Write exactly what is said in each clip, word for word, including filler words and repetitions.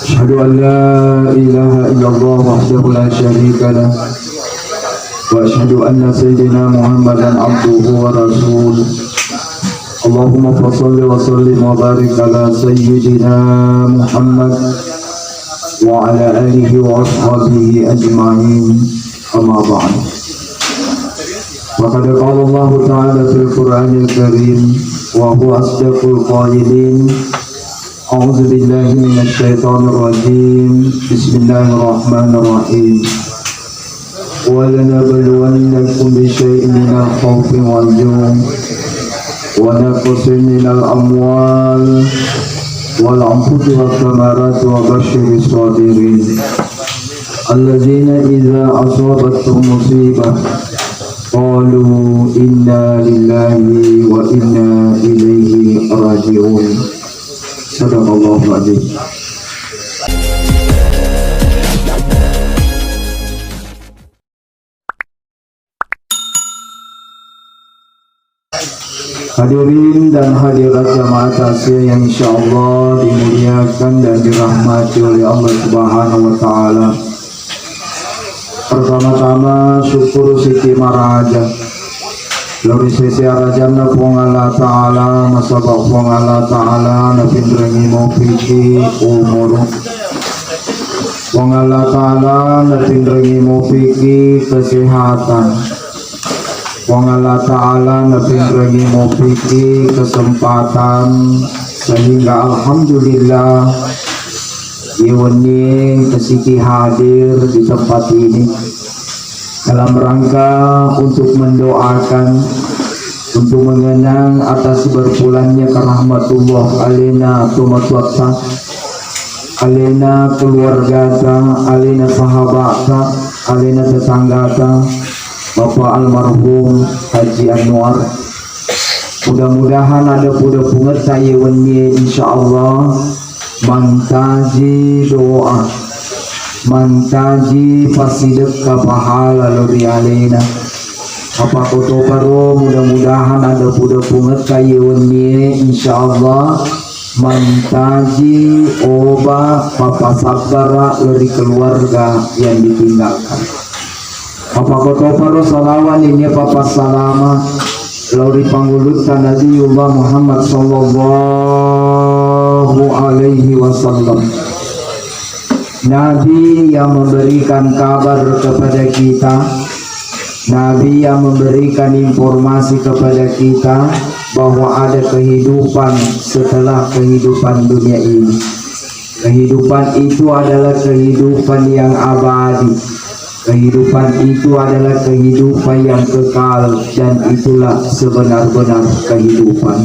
أشهد أن لا إله إلا الله وحده لا شريك له، وأشهد أن سيدنا محمدا عبده ورسوله. اللهم فصل وسلم وبارك على سيدنا محمد وعلى آله وأصحابه أجمعين. أما بعد، فقد قال الله تعالى في القرآن الكريم، وهو أصدق القائلين: أعوذ بالله من الشيطان الرجيم. بسم الله الرحمن الرحيم. ولنبلونكم بشيء من الخوف والجوع ونقص من الأموال والأنفس والثمرات وبشر الصابرين الذين إذا أصابتهم مصيبة قالوا إنا لله وإنا إليه راجعون. صدق الله العظيم. Hadirin dan hadirat jamaah takziah yang insyaallah dimuliakan dan dirahmati oleh Allah Subhanahu wa Ta'ala. Pertama-tama, syukur siti maraja lao ri sese arajanna Puang Allah Ta'ala, nasaba Puang Allah Ta'ala napinrengi mupiki umur. Puang Allah Ta'ala napinrengi mupiki kesehatan. Puang Allah Ta'ala napinrengi mupiki kesempatan, sehingga alhamdulillah, iye wennie kesiki hadir di tempat ini dalam rangka untuk mendoakan, untuk mengenang atas berpulangnya ke rahmatullah alena tomatoatta, alena keluargata, alena sahabata, alena tetanggata, Bapak almarhum Haji Anwar. Mudah-mudahan ada puda pungetta iye wennie, insyaallah, mantaji doa, mantaji passidekka pahala lao ri alena. Apa kotoparo, mudah-mudahan ada puda pungetta iye wennie, insyaallah, mantaji oba papasabbara lao ri keluarga yang ditinggalkan. Apa kotoparo salawa nennia papassalama lao ri pangulutta Nabiullah Muhammad sallallahu alaihi wasallam. Nabi yang memberikan kabar kepada kita, Nabi yang memberikan informasi kepada kita bahwa ada kehidupan setelah kehidupan dunia ini. Kehidupan itu adalah kehidupan yang abadi. Kehidupan itu adalah kehidupan yang kekal, dan itulah sebenar-benar kehidupan.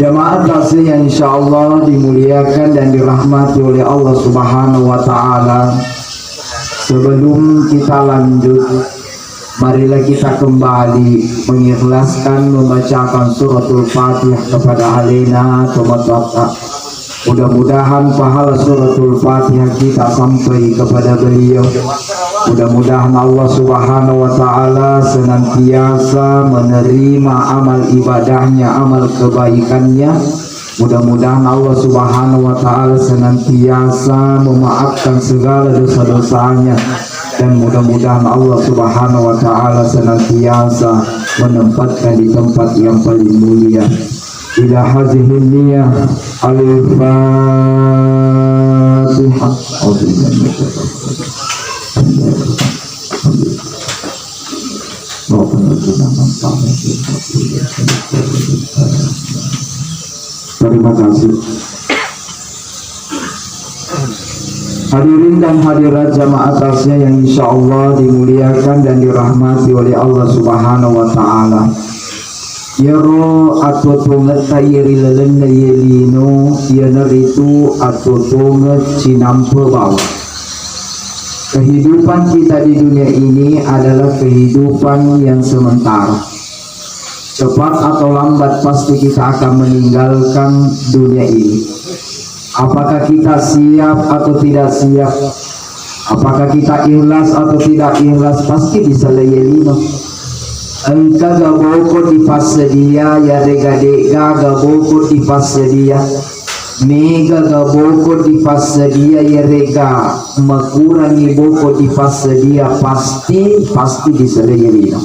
Jamaah takziah yang insyaallah dimuliakan dan dirahmati oleh Allah Subhanahu wa Ta'ala, sebelum kita lanjut, marilah kita kembali mengikhlaskan membacakan suratul Fatihah kepada alena tomatoatta. Mudah-mudahan pahala suratul Fatihah kita sampai kepada beliau. Mudah-mudahan Allah Subhanahu wa Ta'ala senantiasa menerima amal ibadahnya, amal kebaikannya. Mudah-mudahan Allah Subhanahu wa Ta'ala senantiasa memaafkan segala dosa-dosanya, dan mudah-mudahan Allah Subhanahu wa Ta'ala senantiasa menempatkan di tempat yang paling mulia. Ila hazihi niyah. Al-Fatihah. Terima kasih. Hadirin dan hadirat jamaah takziah yang insyaallah dimuliakan dan dirahmati oleh Allah Subhanahu wa Ta'ala. Iyaro atotongetta iye ri lalenna iye lino, iyanaritu atotongeng cinampe bawang. Kehidupan kita di dunia ini adalah kehidupan yang sementara. Cepat atau lambat pasti kita akan meninggalkan dunia ini. Apakah kita siap atau tidak siap? Apakah kita ikhlas atau tidak ikhlas? Pasti bisa leye lino. Engka gaboko dipassedia, yarega de'ga gaboko dipassedia. Mega ga boko dipassedia, iyarega makurangi boko dipassedia, pasti, pasti diselei lino.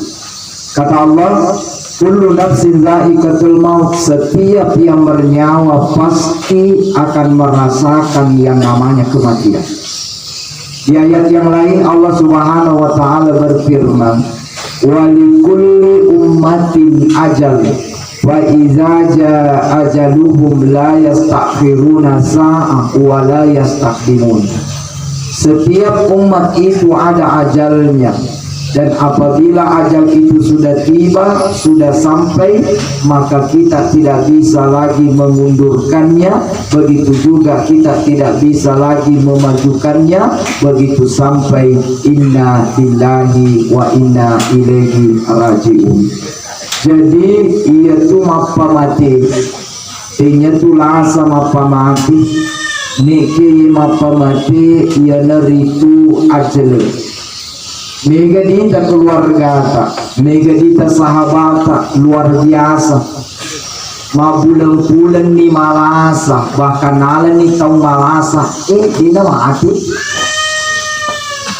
Kata Allah, "Kullu nafsin za'iqatul maut," setiap yang bernyawa pasti akan merasakan yang namanya kematian. Di ayat yang lain, Allah Subhanahu wa Ta'ala berfirman, "Wa likulli ummatin ajal, fa iza jaa ajaluhum la yasta'khiruna sa'ah wa la yastaqdimun." Setiap umat itu ada ajalnya, dan apabila ajal itu sudah tiba, sudah sampai, maka kita tidak bisa lagi mengundurkannya, begitu juga kita tidak bisa lagi memajukannya, begitu sampai inna lillahi wa inna ilaihi raji'un. Jadi, iyatu mappamate, iyatu lasa mappamate, nekke mappamate, iyanaritu ajale. Mega dita keluargata, mega dita sahabata, luar biasa. Mabbuleng-bulenni malasa, bahkan nalani tau malasa, eh, dena mati.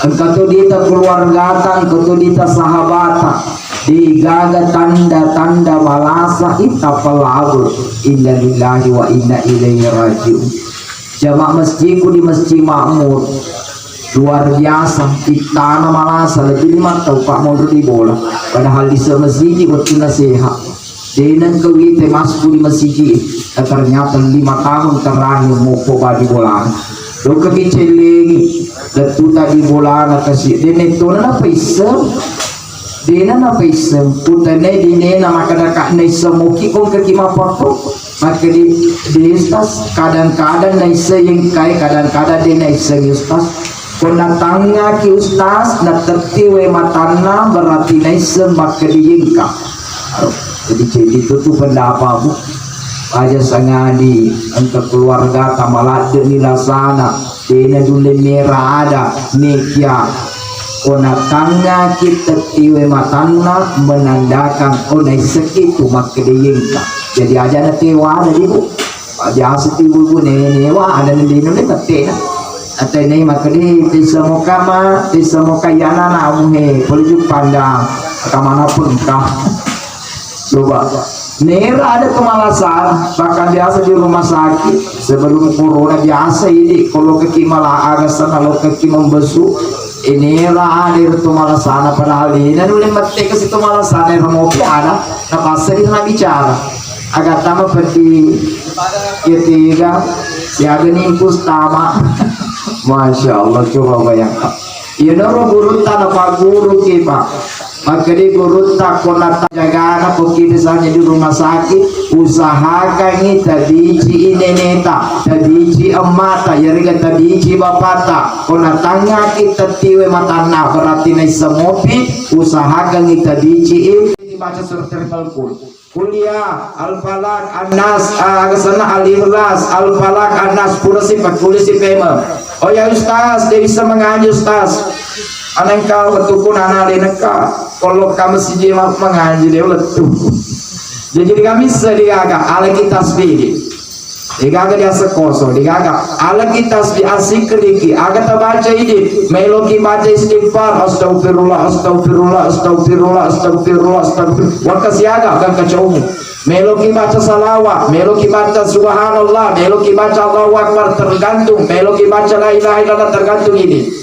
Engka to dita keluargata, engka to dita sahabata, degaga tanda-tanda malasa, itta palabu. Inna lillahi wa inna ilaihi raji'un. Jamaah masjidku di Masjid Makmur, luar biasa, ittana malasa, lebih lima tau, Pak, monro di bola. Padahal di masjid wettunna sehat. Deneng kewite masku di masjid, eh, ternyata lima tahun terakhir moko badi bola. Loka kicellengi, lettu tadi bolana kasi, deneng tona napa isseng. Dena napaisseng, utanai dinena makkeda ka naisseng moki ko engkaki mappakko. Makkedi, "De Ustaz, kadang-kadang naisseng yengkae, kadang-kadang de naisseng Ustaz." Ko natangngaki Ustaz, natetti wae matanna, berarti naisseng makkedi yengka. Jadi, jadi itu tuh pendapatmu. Aja sangadi engka keluarga tamaladde ni lasana. Dena dulle mera ada, nekia ko natangngaki tettiwe matanna menandakan ko naissekki tu makkedeyengka. Jadi aja natewa ada di bu. Biasa tu ibu-ibu ne-, newa ada nendino ne tettena. Atene makkede tessa moka ma, tessa moka yana na muhe, pole jupanda, akamana pengka. Coba. Nera ada pemalasan, bahkan biasa di rumah sakit, sebelum corona biasa ini, kalau kaki malah ada sana, kalau kaki membesu, ini nera ada itu pemalasan, padahal ini nulis mati ke situ malasan, ada mau ada, terpaksa di sana bicara. Agak tambah pedih, ya tiga, ya bening kustama. Masya Allah, coba bayangkan. Iyanaro gurutta napagguruki, Pak. Makkedi gurutta, ko natajagana ko kita misalnya di rumah sakit, usahakangi tabicii neneta, tabicii emmata, yarega tabicii bapata. Ko natangngaki tettiwe matanna, berarti naisseng mopi, usahakangi tabicii. Dibaca surat Al-Mulk. Kuliah, Al-Falaq, An-Nas, ah, aga senna Al-Ikhlas, Al-Falaq, An-Nas, pura si pakkuli si pema. Oh ya Ustaz, de bisa mengaji Ustaz. Anengka wettukku nana lenekka, kalau kamu siji ma-, mengaji de lettu. Jadi kami sediaga ala kita sendiri. Degaga diaseng kosong, degaga. Alaki tasbih, assikkiriki, aga tabaca idi, meloki baca istighfar, astaghfirullah, astaghfirullah, astaghfirullah, astaghfirullah, astaghfirullah. Wakkasiaga, gangka caumu. Meloki baca salawat, meloki baca subhanallah, meloki baca Allahu Akbar, tergantung, meloki baca la ilaha illallah, tergantung idi.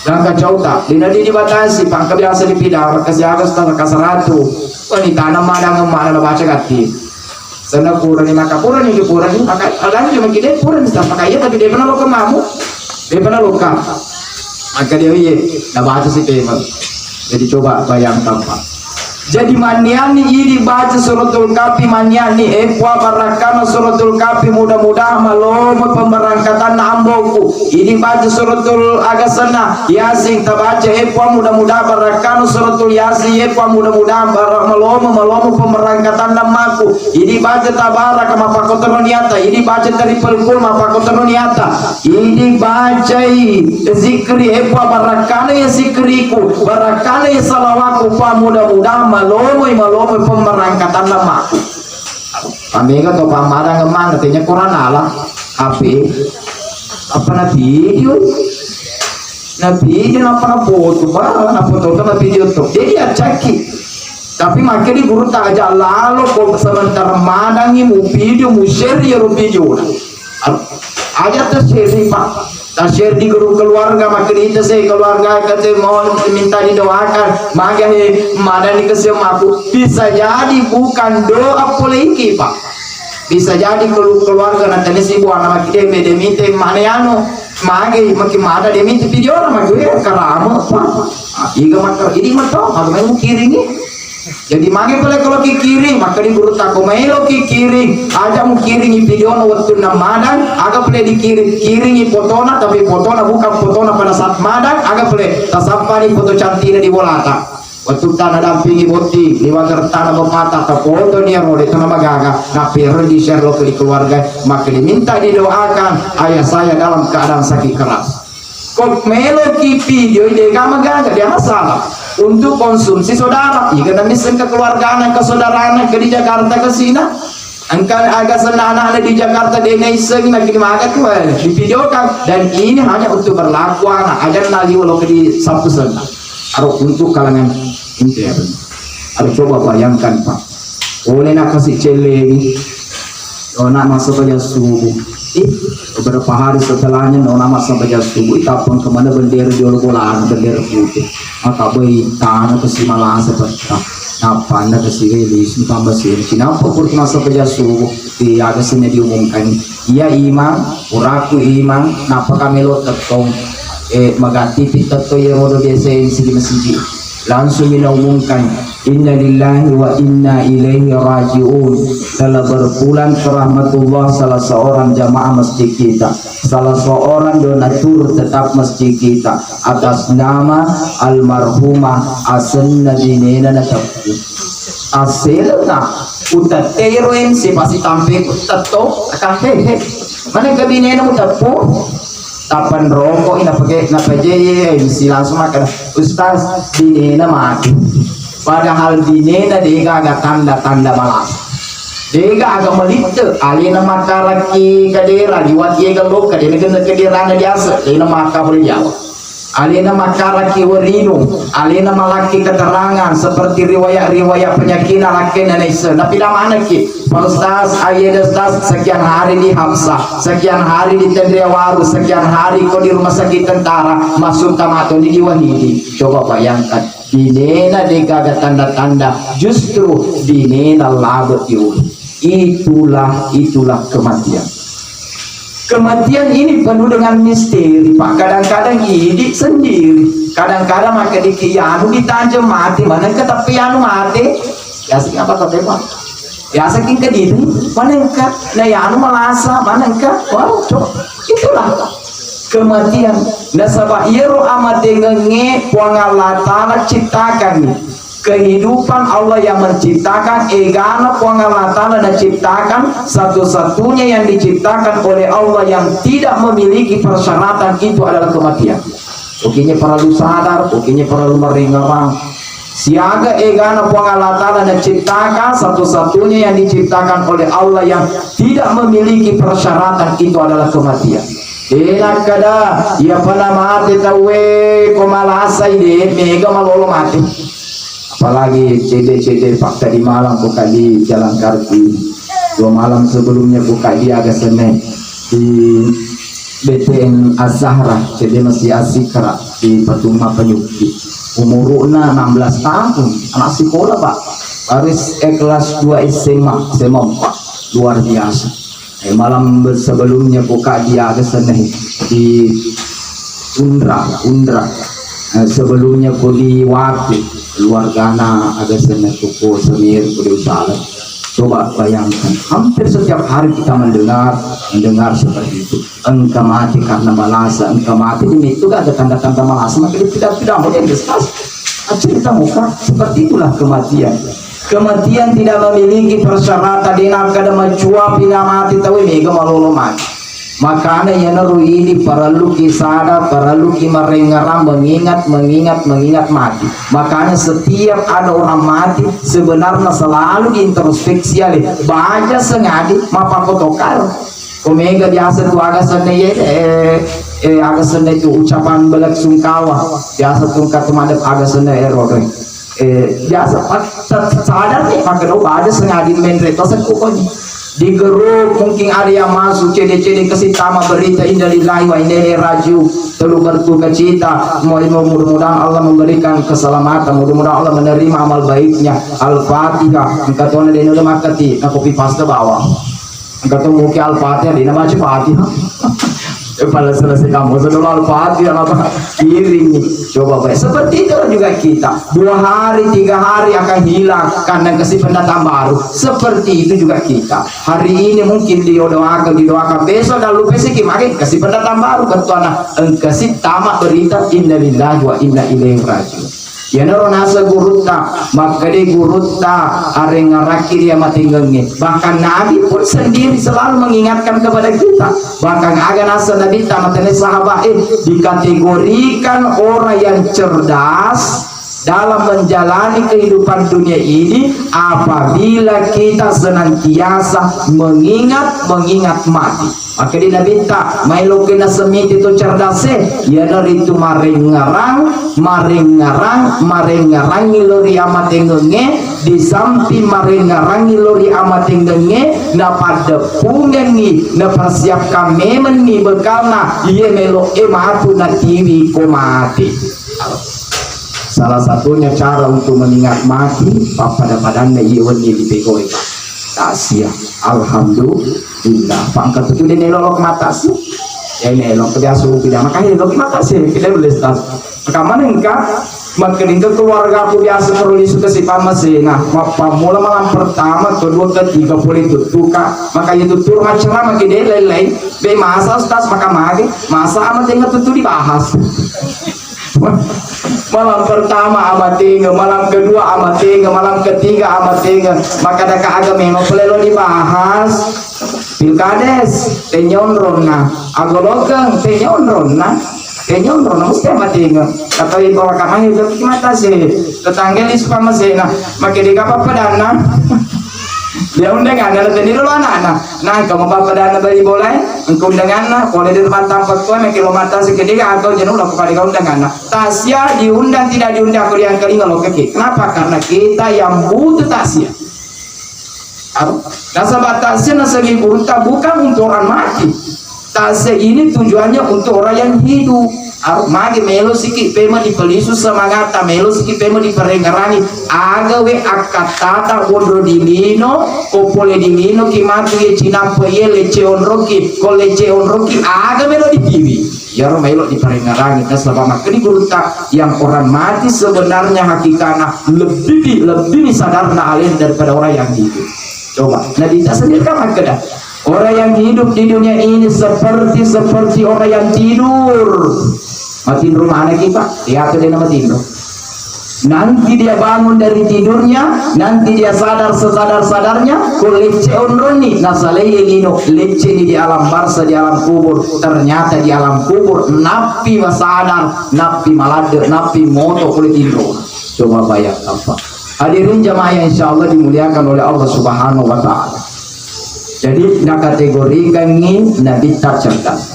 Gangka cauta, dina dibatasi, pangka biasa dipidang, wakkasiaga setara kasaratu. Wanita nama madang mana baca gatti. Senna purani maka purani, purani maka, alani cuma kide purani, maka iya, tapi de pernah loka mamu, de pernah loka. Maka dia, iya, na baca si tema. Jadi coba bayangkan, Pak. Jadi maniani idi baca suratul kafi, maniani, eh, pua barakana suratul kafi, mudah-mudahan malomo pemberangkatanna amboku. Idi baca suratul aga senna, Yasin tabaca, eh, pua mudah-mudahan barakana suratul Yasin, eh, pua mudah-mudahan bara-, malomo, malomo pemberangkatanna ammaku. Idi baca tabaraka, mappakkotono niatta. Idi baca taripalukul, mappakkotono niatta. Idi bacai zikri, eppa barakkana ya zikriku, barakkana ya salawakku, pa mudah-mudahan malomoi, malomoi pemberangkatanna ammaku. Pamega to pammadang emang, tenya Quran ala. H P, apa na video? Na video, apa na foto? Bah, na foto, na video to. Jadi accakki. Tapi makkedi gurutta, aja lalo ko sementara madangi mu video, mu share iyaro video. Aja ta share, Pak. Ta share di grup keluarga, makkedi ita se keluarga kate mau minta didoakan. Maga he madani kese maku. Bisa jadi bukan doa pole iki, Pak. Bisa jadi kelu-, keluarga na tania si buana maki de, de mite mane anu, mage maki mada de mite video na mage karamo apa. Ah, iga makar, idi mato, mage mai mukiringi. Jadi mage pole kalau kikiring, maka di guru tako maelo kikiring, aja mukiringi video na waktu na madang, aga pole dikiring, kiringi fotona, tapi fotona bukan fotona pada saat madang, aga pole tasappani foto cantikna di bolata. Wettu tana dampingi botting, liwa gertana bapata, tapotoni iyaro de tona magaga, nappi ero di share lo ke di keluarga, maka diminta didoakan ayah saya dalam keadaan sakit keras. Ko meloki video de ga magaga, dia masalah. Untuk konsumsi saudara, iga na misseng ke keluargana, ke saudarana, ke di Jakarta, ke sina. Engka aga senna anakna di Jakarta de naisseng, na kini maga tu, eh, divideokan. Dan ini hanya untuk berlaku anak, aja naliu lo ke di sapu senna. Aro untuk kalangan intern. Aro coba bayangkan, Pak. Oleh nak kasih celeng. Oh, nak masa belajar subuh. Ih, beberapa hari setelahnya, oh, nak masa belajar subuh. Ih, tapang kemana bendera di bola, bendera putih. Maka bayi tanah ke si malasa peta. Nappa anda ke si weli, si tambah si. Sinapa pur masa belajar subuh. Di aga sini diumumkan. Iya imang, uraku imang, napa kami lo tettong. Eh, magatipi tettong ya rodo biasa yang sigi masigi. Langsung diumumkan, "Innalillahi wa inna ilaihi raji'un." Telah berpulang ke rahmatullah salah seorang jamaah masjid kita, salah seorang donatur tetap masjid kita, atas nama almarhumah asenna binena na teppu. Aselna utattero M C pasti tampe tetto, aka, "He, he, mana ke binena mu teppu?" Tappa nrokoi, napake-, napajai M C langsung makkeda, "Ustaz, binena mati." Padahal binena degaga tanda-tanda malasa. Degaga malitte, alena makkarakki kadera, liwati ega lokka, dena genne kaderana diase, alena makka pole diawa. Alena makkarakki werino, alena malakki keterangan seperti riwayat-riwayat penyakitna lakkenna naisse, napida manekki. Pak Ustaz, ayyeda Ustaz, sekian hari di Hafsah, sekian hari di Tenriawaru, sekian hari ko di rumah sakit tentara, masuk tamatoni di Wahidi. Coba bayangkan, binena degaga tanda-tanda, justru binena labe diulu. Itulah, itulah kematian. Kematian ini penuh dengan misteri, Pak. Kadang-kadang idi sendiri, kadang-kadang maka diki anu ditanjeng mati, manengka tapi anu mati. Ya, apa kata, Pak? Biasa king kedidi, mana engka? Na yanu malasa, mana engka? Wah, coba. Itulah kematian. Nasaba iyaro amatengengnge Puang Allah Ta'ala ciptakanni. Kehidupan Allah yang menciptakan, egana Puang Allah Ta'ala menciptakan, satu-satunya yang diciptakan oleh Allah yang tidak memiliki persyaratan itu adalah kematian. Oke, ini perlu sadar, oke, ini perlu merengerang. Siaga egana Puang Allah Ta'ala menciptakan, satu-satunya yang diciptakan oleh Allah yang tidak memiliki persyaratan itu adalah kematian. Enak kada, iya pernah mati tawe, ko malasai de, mega malolo mati. Apalagi cede-cede pakka di Malang, buka di Jalan Kartini. Dua malam sebelumnya buka di Agasene, di B T N Az-Zahra, jadi masih asik, Kak, di Patung Mapanyuki. Umurna enam belas tahun, anak sekolah, Pak. Harus, eh, kelas dua S M A, S M A empat. Luar biasa. Eh, malam be-, sebelumnya buka di Agasene, di Undra, Undra. Eh, sebelumnya ko di Watu, keluargana Agasene, toko Semir, ko di Usaleng. Coba bayangkan, hampir setiap hari kita mendengar, mendengar seperti itu. Engka mati karena malasa, engka mati di itu gak ada tanda-tanda malasa, maka dia tidak, tidak mau yang jelas. Cerita muka, seperti itulah kematian. Kematian tidak memiliki persyaratan, dena kada macua pina mati, tawe mega malolo mati. Makana iyanaro idi parelluki sadar, parelluki marengerang, mengingat, mengingat, mengingat mati. Makanya setiap ada orang mati, sebenarnya selalu diintrospeksi ale, baja sengadi, mapakotokar. Ko mega biasa tu aga senna ye, eh, eh, aga senna itu ucapan belek sungkawa. Biasa tu engka tu madep aga senna ero doe. Eh, biasa, ah, sa-, sadar nih, pakai do pada sengaja main reto sekukoni. Di grup mungkin ada yang masuk, cede-cede kasi tama berita inna lillahi wa inna ilaihi rajiun. Telu berduka cita. Mau, mau, mudah-mudahan Allah memberikan keselamatan, mudah-mudahan Allah menerima amal baiknya. Al-Fatihah. Engka tona deno makati, na kopi pasta bawang. Engka to muki Al-Fatihah, dina baca Fatihah. Eh, pada selesai kamu, sudah Al-Fatihah, apa? Kiring nih. Coba baik. Seperti itu juga kita. Dua hari, tiga hari akan hilang karena kasi pendatang baru. Seperti itu juga kita. Hari ini mungkin didoakan, didoakan. Besok dah lupa sih, makin kasi pendatang baru. Ketuana, engkasi tamat berita, inna lillahi wa inna ilaihi rajiun. Iyanaro naseng gurutta, makkeda gurutta, arengngerakki ri amatengengnge. Bahkan Nabi pun sendiri selalu mengingatkan kepada kita. Bahkan aga naseng Nabitta, matene sahabat, eh, dikategorikan orang yang cerdas dalam menjalani kehidupan dunia ini apabila kita senantiasa mengingat, mengingat mati. Makkeda Nabitta, maelo kena semiti to cerdase, iyanaritu marengngerang, marengngerang, marengngerangi lo ri amatengengnge, di samping marengngerangi lo ri amatengengnge, napaddeppungenni, napersiapkan memenni bekalna, iye melo e matu natiwi ko mati. Salah satunya cara untuk mengingat mati, pappada-padanna iye wenni dipegoi. Takziah. Alhamdulillah. Pangkat itu dia nelok mata sih. Ya nelok biasa udah maka nelok mata sih. Kita boleh tas. Kamane engka makkedingke keluarga aku biasa perlu lisu ke si pamasena. Mappammula malam pertama, kedua, ketiga pole tuttuka. Maka itu turun acara maki deh lain-lain. Be masa ustaz maka mage, masa amat ingat tuttu dibahas. Malam pertama amatenge, malam kedua amatenge, malam ketiga amatenge. Maka daka aga memang pelelo dibahas. Pilkades, tenyonronna. Agolokeng, tenyonronna. Tenyonronna mesti amatenge. Kata ibu kamane itu mata sih. Tetangga di suka masena. Maka deka apa padanna? Dia undangan, ada tadi dulu anak-anak. Nah, kamu apa padanna bali bolai? Engkau undanganna, boleh di rumah tampak tua, maka lo mata seketika atau jenuh lah kepada kau undanganna. Takziah diundang tidak diundang, aku yang kali ngelokeki. Kenapa? Karena kita yang butuh takziah. Apa? Nasaba takziah nasagi gurutta bukan untuk orang mati. Takziah ini tujuannya untuk orang yang hidup. Aro magi melo siki pema dipelisu semangatta, melo siki pema diperengerangi. Aga we akkattata wonro di lino, ko pole di lino ki matu ye cinampe ye lecce onroki, ko lecce onroki aga melo ditiwi. Iyaro melo diperengerangi nasaba makkedi gurutta, yang orang mati sebenarnya hakikana lebih di, lebih ni sadarna alena daripada orang yang hidup. Coba, Nabitta sendiri kan makkeda, orang yang hidup di dunia ini seperti, seperti orang yang tidur. Matinro mana kita? Lihat dia nama tidur. Nanti dia bangun dari tidurnya, nanti dia sadar sesadar-sadarnya, ko lecce onronni, nasalai lino, lecce ni di alam barza, di alam kubur. Ternyata di alam kubur, nappi masadar, nappi maladde, nappi moto kulit tinro. Coba bayangkan, Pak. Hadirin jamaah yang insya Allah dimuliakan oleh Allah Subhanahu wa Ta'ala. Jadi, nakategorikangngi Nabitta cerdas.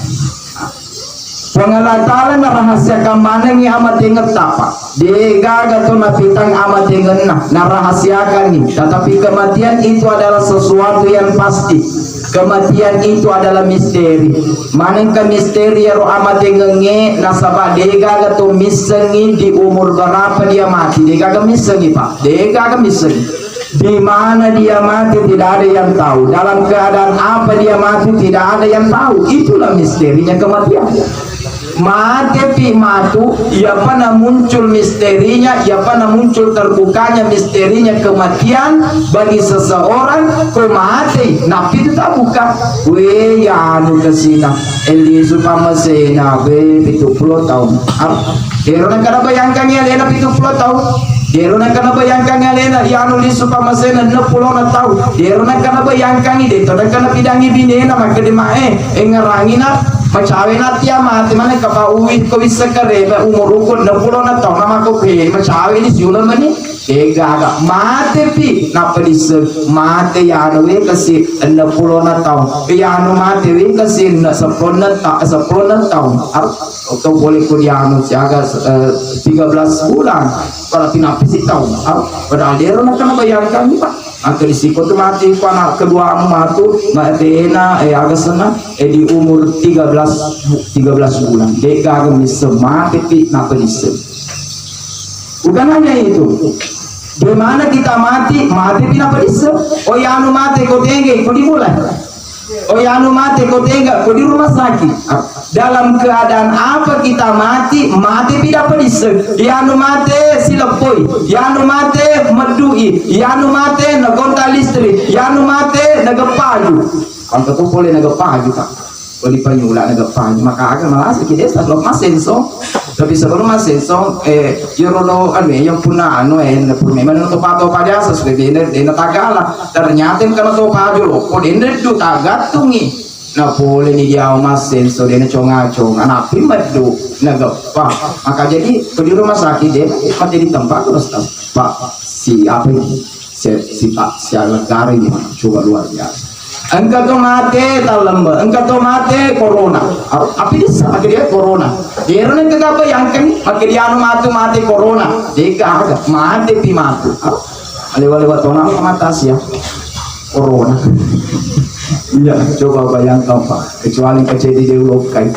Puang Allah Ta'ala narahasiakan manengngi amatengetta, Pak. Degaga to napitang amatengenna, narahasiakanni. Tetapi kematian itu adalah sesuatu yang pasti. Kematian itu adalah misteri. Manengka misteri iyaro amatengengnge, nasaba degaga to missengngi di umur berapa dia mati. Degaga missengngi, Pak. Degaga missengngi. Di mana dia mati tidak ada yang tahu. Dalam keadaan apa dia mati tidak ada yang tahu. Itulah misterinya kematian. Mate pi matu, iyapana muncul misterinya, iyapana muncul terbukanya misterinya kematian bagi seseorang, ko mate, nappi tu tabuka. We, ya anu kesina, Eli supamasena, we, pitu puluh tahun. Ap-, Dero nengka nabayangkangngi alena pitu puluh taung. Dero nengka nabayangkangngi alena iyanu lisu pamasena enneng pulona taung. Dero nengka nabayangkangngi, deto nengka napidangngi binena makkeda mae, engngerangina Macawe na tia mate mana kapa uwi ko wissa kareba umur ukun enam puluh na taung nama ko pe macawe di siuleng mani. Degaga mate pi nappa disseng mate yanu we kasi enam puluh na taung. Yanu mate we kasi na sepuluh na ta sepuluh na taung. Ar to boleh ko dianu siaga eh, tiga belas bulan. Kalau tinapisi taung. Ar padahal dero na kana bayangkan ni pak. Maka di siko tu mati ko anak keduamu matu, ma dena eh aga senna eh di umur tiga belas bu- tiga belas bulan. Degaga misseng mate pi nappa disseng. Bukan hanya itu. Di mana kita mati, mate pi nappa disseng. Oh yanu mate ko tege, ko dimulai. Oh yanu mate ko tega ko di rumah sakit. Dalam keadaan apa kita mati, mate pi nappa disseng. Yanu mate sileppoi, yanu mate meddui, yanu mate nagonta listrik, yanu mate nageppaju. Angka tu pole nageppaju tak. Ko di panyula nageppaju maka aga malasa ki desa lo masenso. Tapi sebelum masenso eh yoro do anu eh yang punna anu eh na purme mana to pato pada asa sudah dena dena tagala. Ternyata yang kena to paju lo ko dena du tagattungi. Na pole ni dia massenso dena conga-conga napi meddu nageppa. Maka jadi ko di rumah sakit deh mati di tempat terus pak si apa ini si, si pak si alegara ini coba luar biasa. Engka to mate talembe, engka to mate corona. Apa bisa pakai dia corona? Dia orang kagak bayangkan pakai dia anu matu mate corona. Dia kagak mate pi matu. Lewa-lewa tona mata sia. Corona. Iya, coba bayangkan pak. Kecuali kejadian di Ulokai.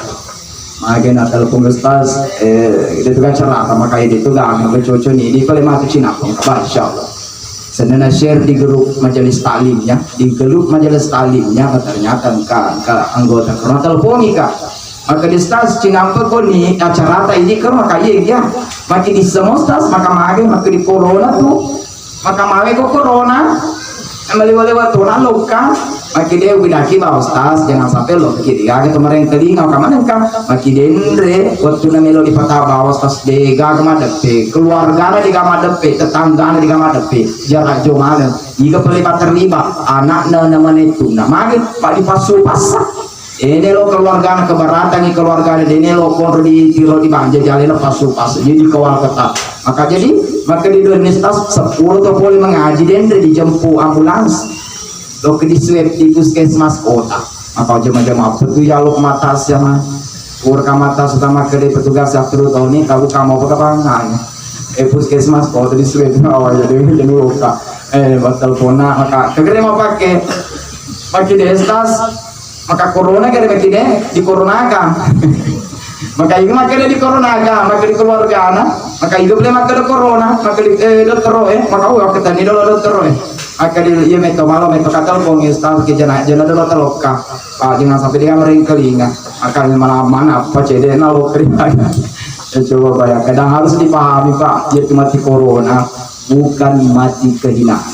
Mage na telepon ustaz, eh, dia tu kan cerita, maka dia tu gak nggak cocok ni, di paling mati Cina pun, insya Allah. Senena share di grup majelis taklimnya, di grup majelis taklimnya, ternyata engka, engka anggota karena teleponi kak. Maka di ustaz Cina apa kau ni acara tak ini kan maka iya iya. Maki di semua ustaz, maka mage, maka di corona tu. Maka mawe ko corona, maliwa-liwa tona lokka, maki de ubidaki ba ustaz, jangan sampai lo kiri gaga to mareng telinga ka manengka, maki denre waktu na melo dipata ba ustaz de gaga madeppe, keluargana de gaga madeppe, tetanggana de gaga madeppe, jarak jauh mana, iga pale terlibat, anakna na manetuna, magi pak dipassu passa. Ene lo keluargana kebaratangi keluargana dene lo konro di tiro di banja jalena pasu pasu jadi kawal keta. Maka jadi maka di dua tas sepuluh to pole mengaji dende dijempu ambulans. Lo ke di swab di puskesmas kota. Maka jama-jama apa tu ya lo mata siapa? Pur kamata sudah maka di petugas yang terus tahun ini tahu kamu apa kepangan. Eh puskesmas kota di swab awal jadi jadi luka. Eh batal pona maka kegere mau pakai pakai destas. Maka corona gare makide di coronaka. Maka iga makede di coronaka, maka di keluargana, maka iga bele makede corona, maka di eh, dottoro eh, maka oh ketani dolo dottoro eh. Maka di iya meto malo meto katal kong ustaz ke jana jana dolo talokka. Pak jangan sampai dia merengkelinga. Maka mana mana apa cede na lo kerja. Ya, coba bayangkan dan harus dipahami Pak, dia mati corona. Bukan mati kehinaan.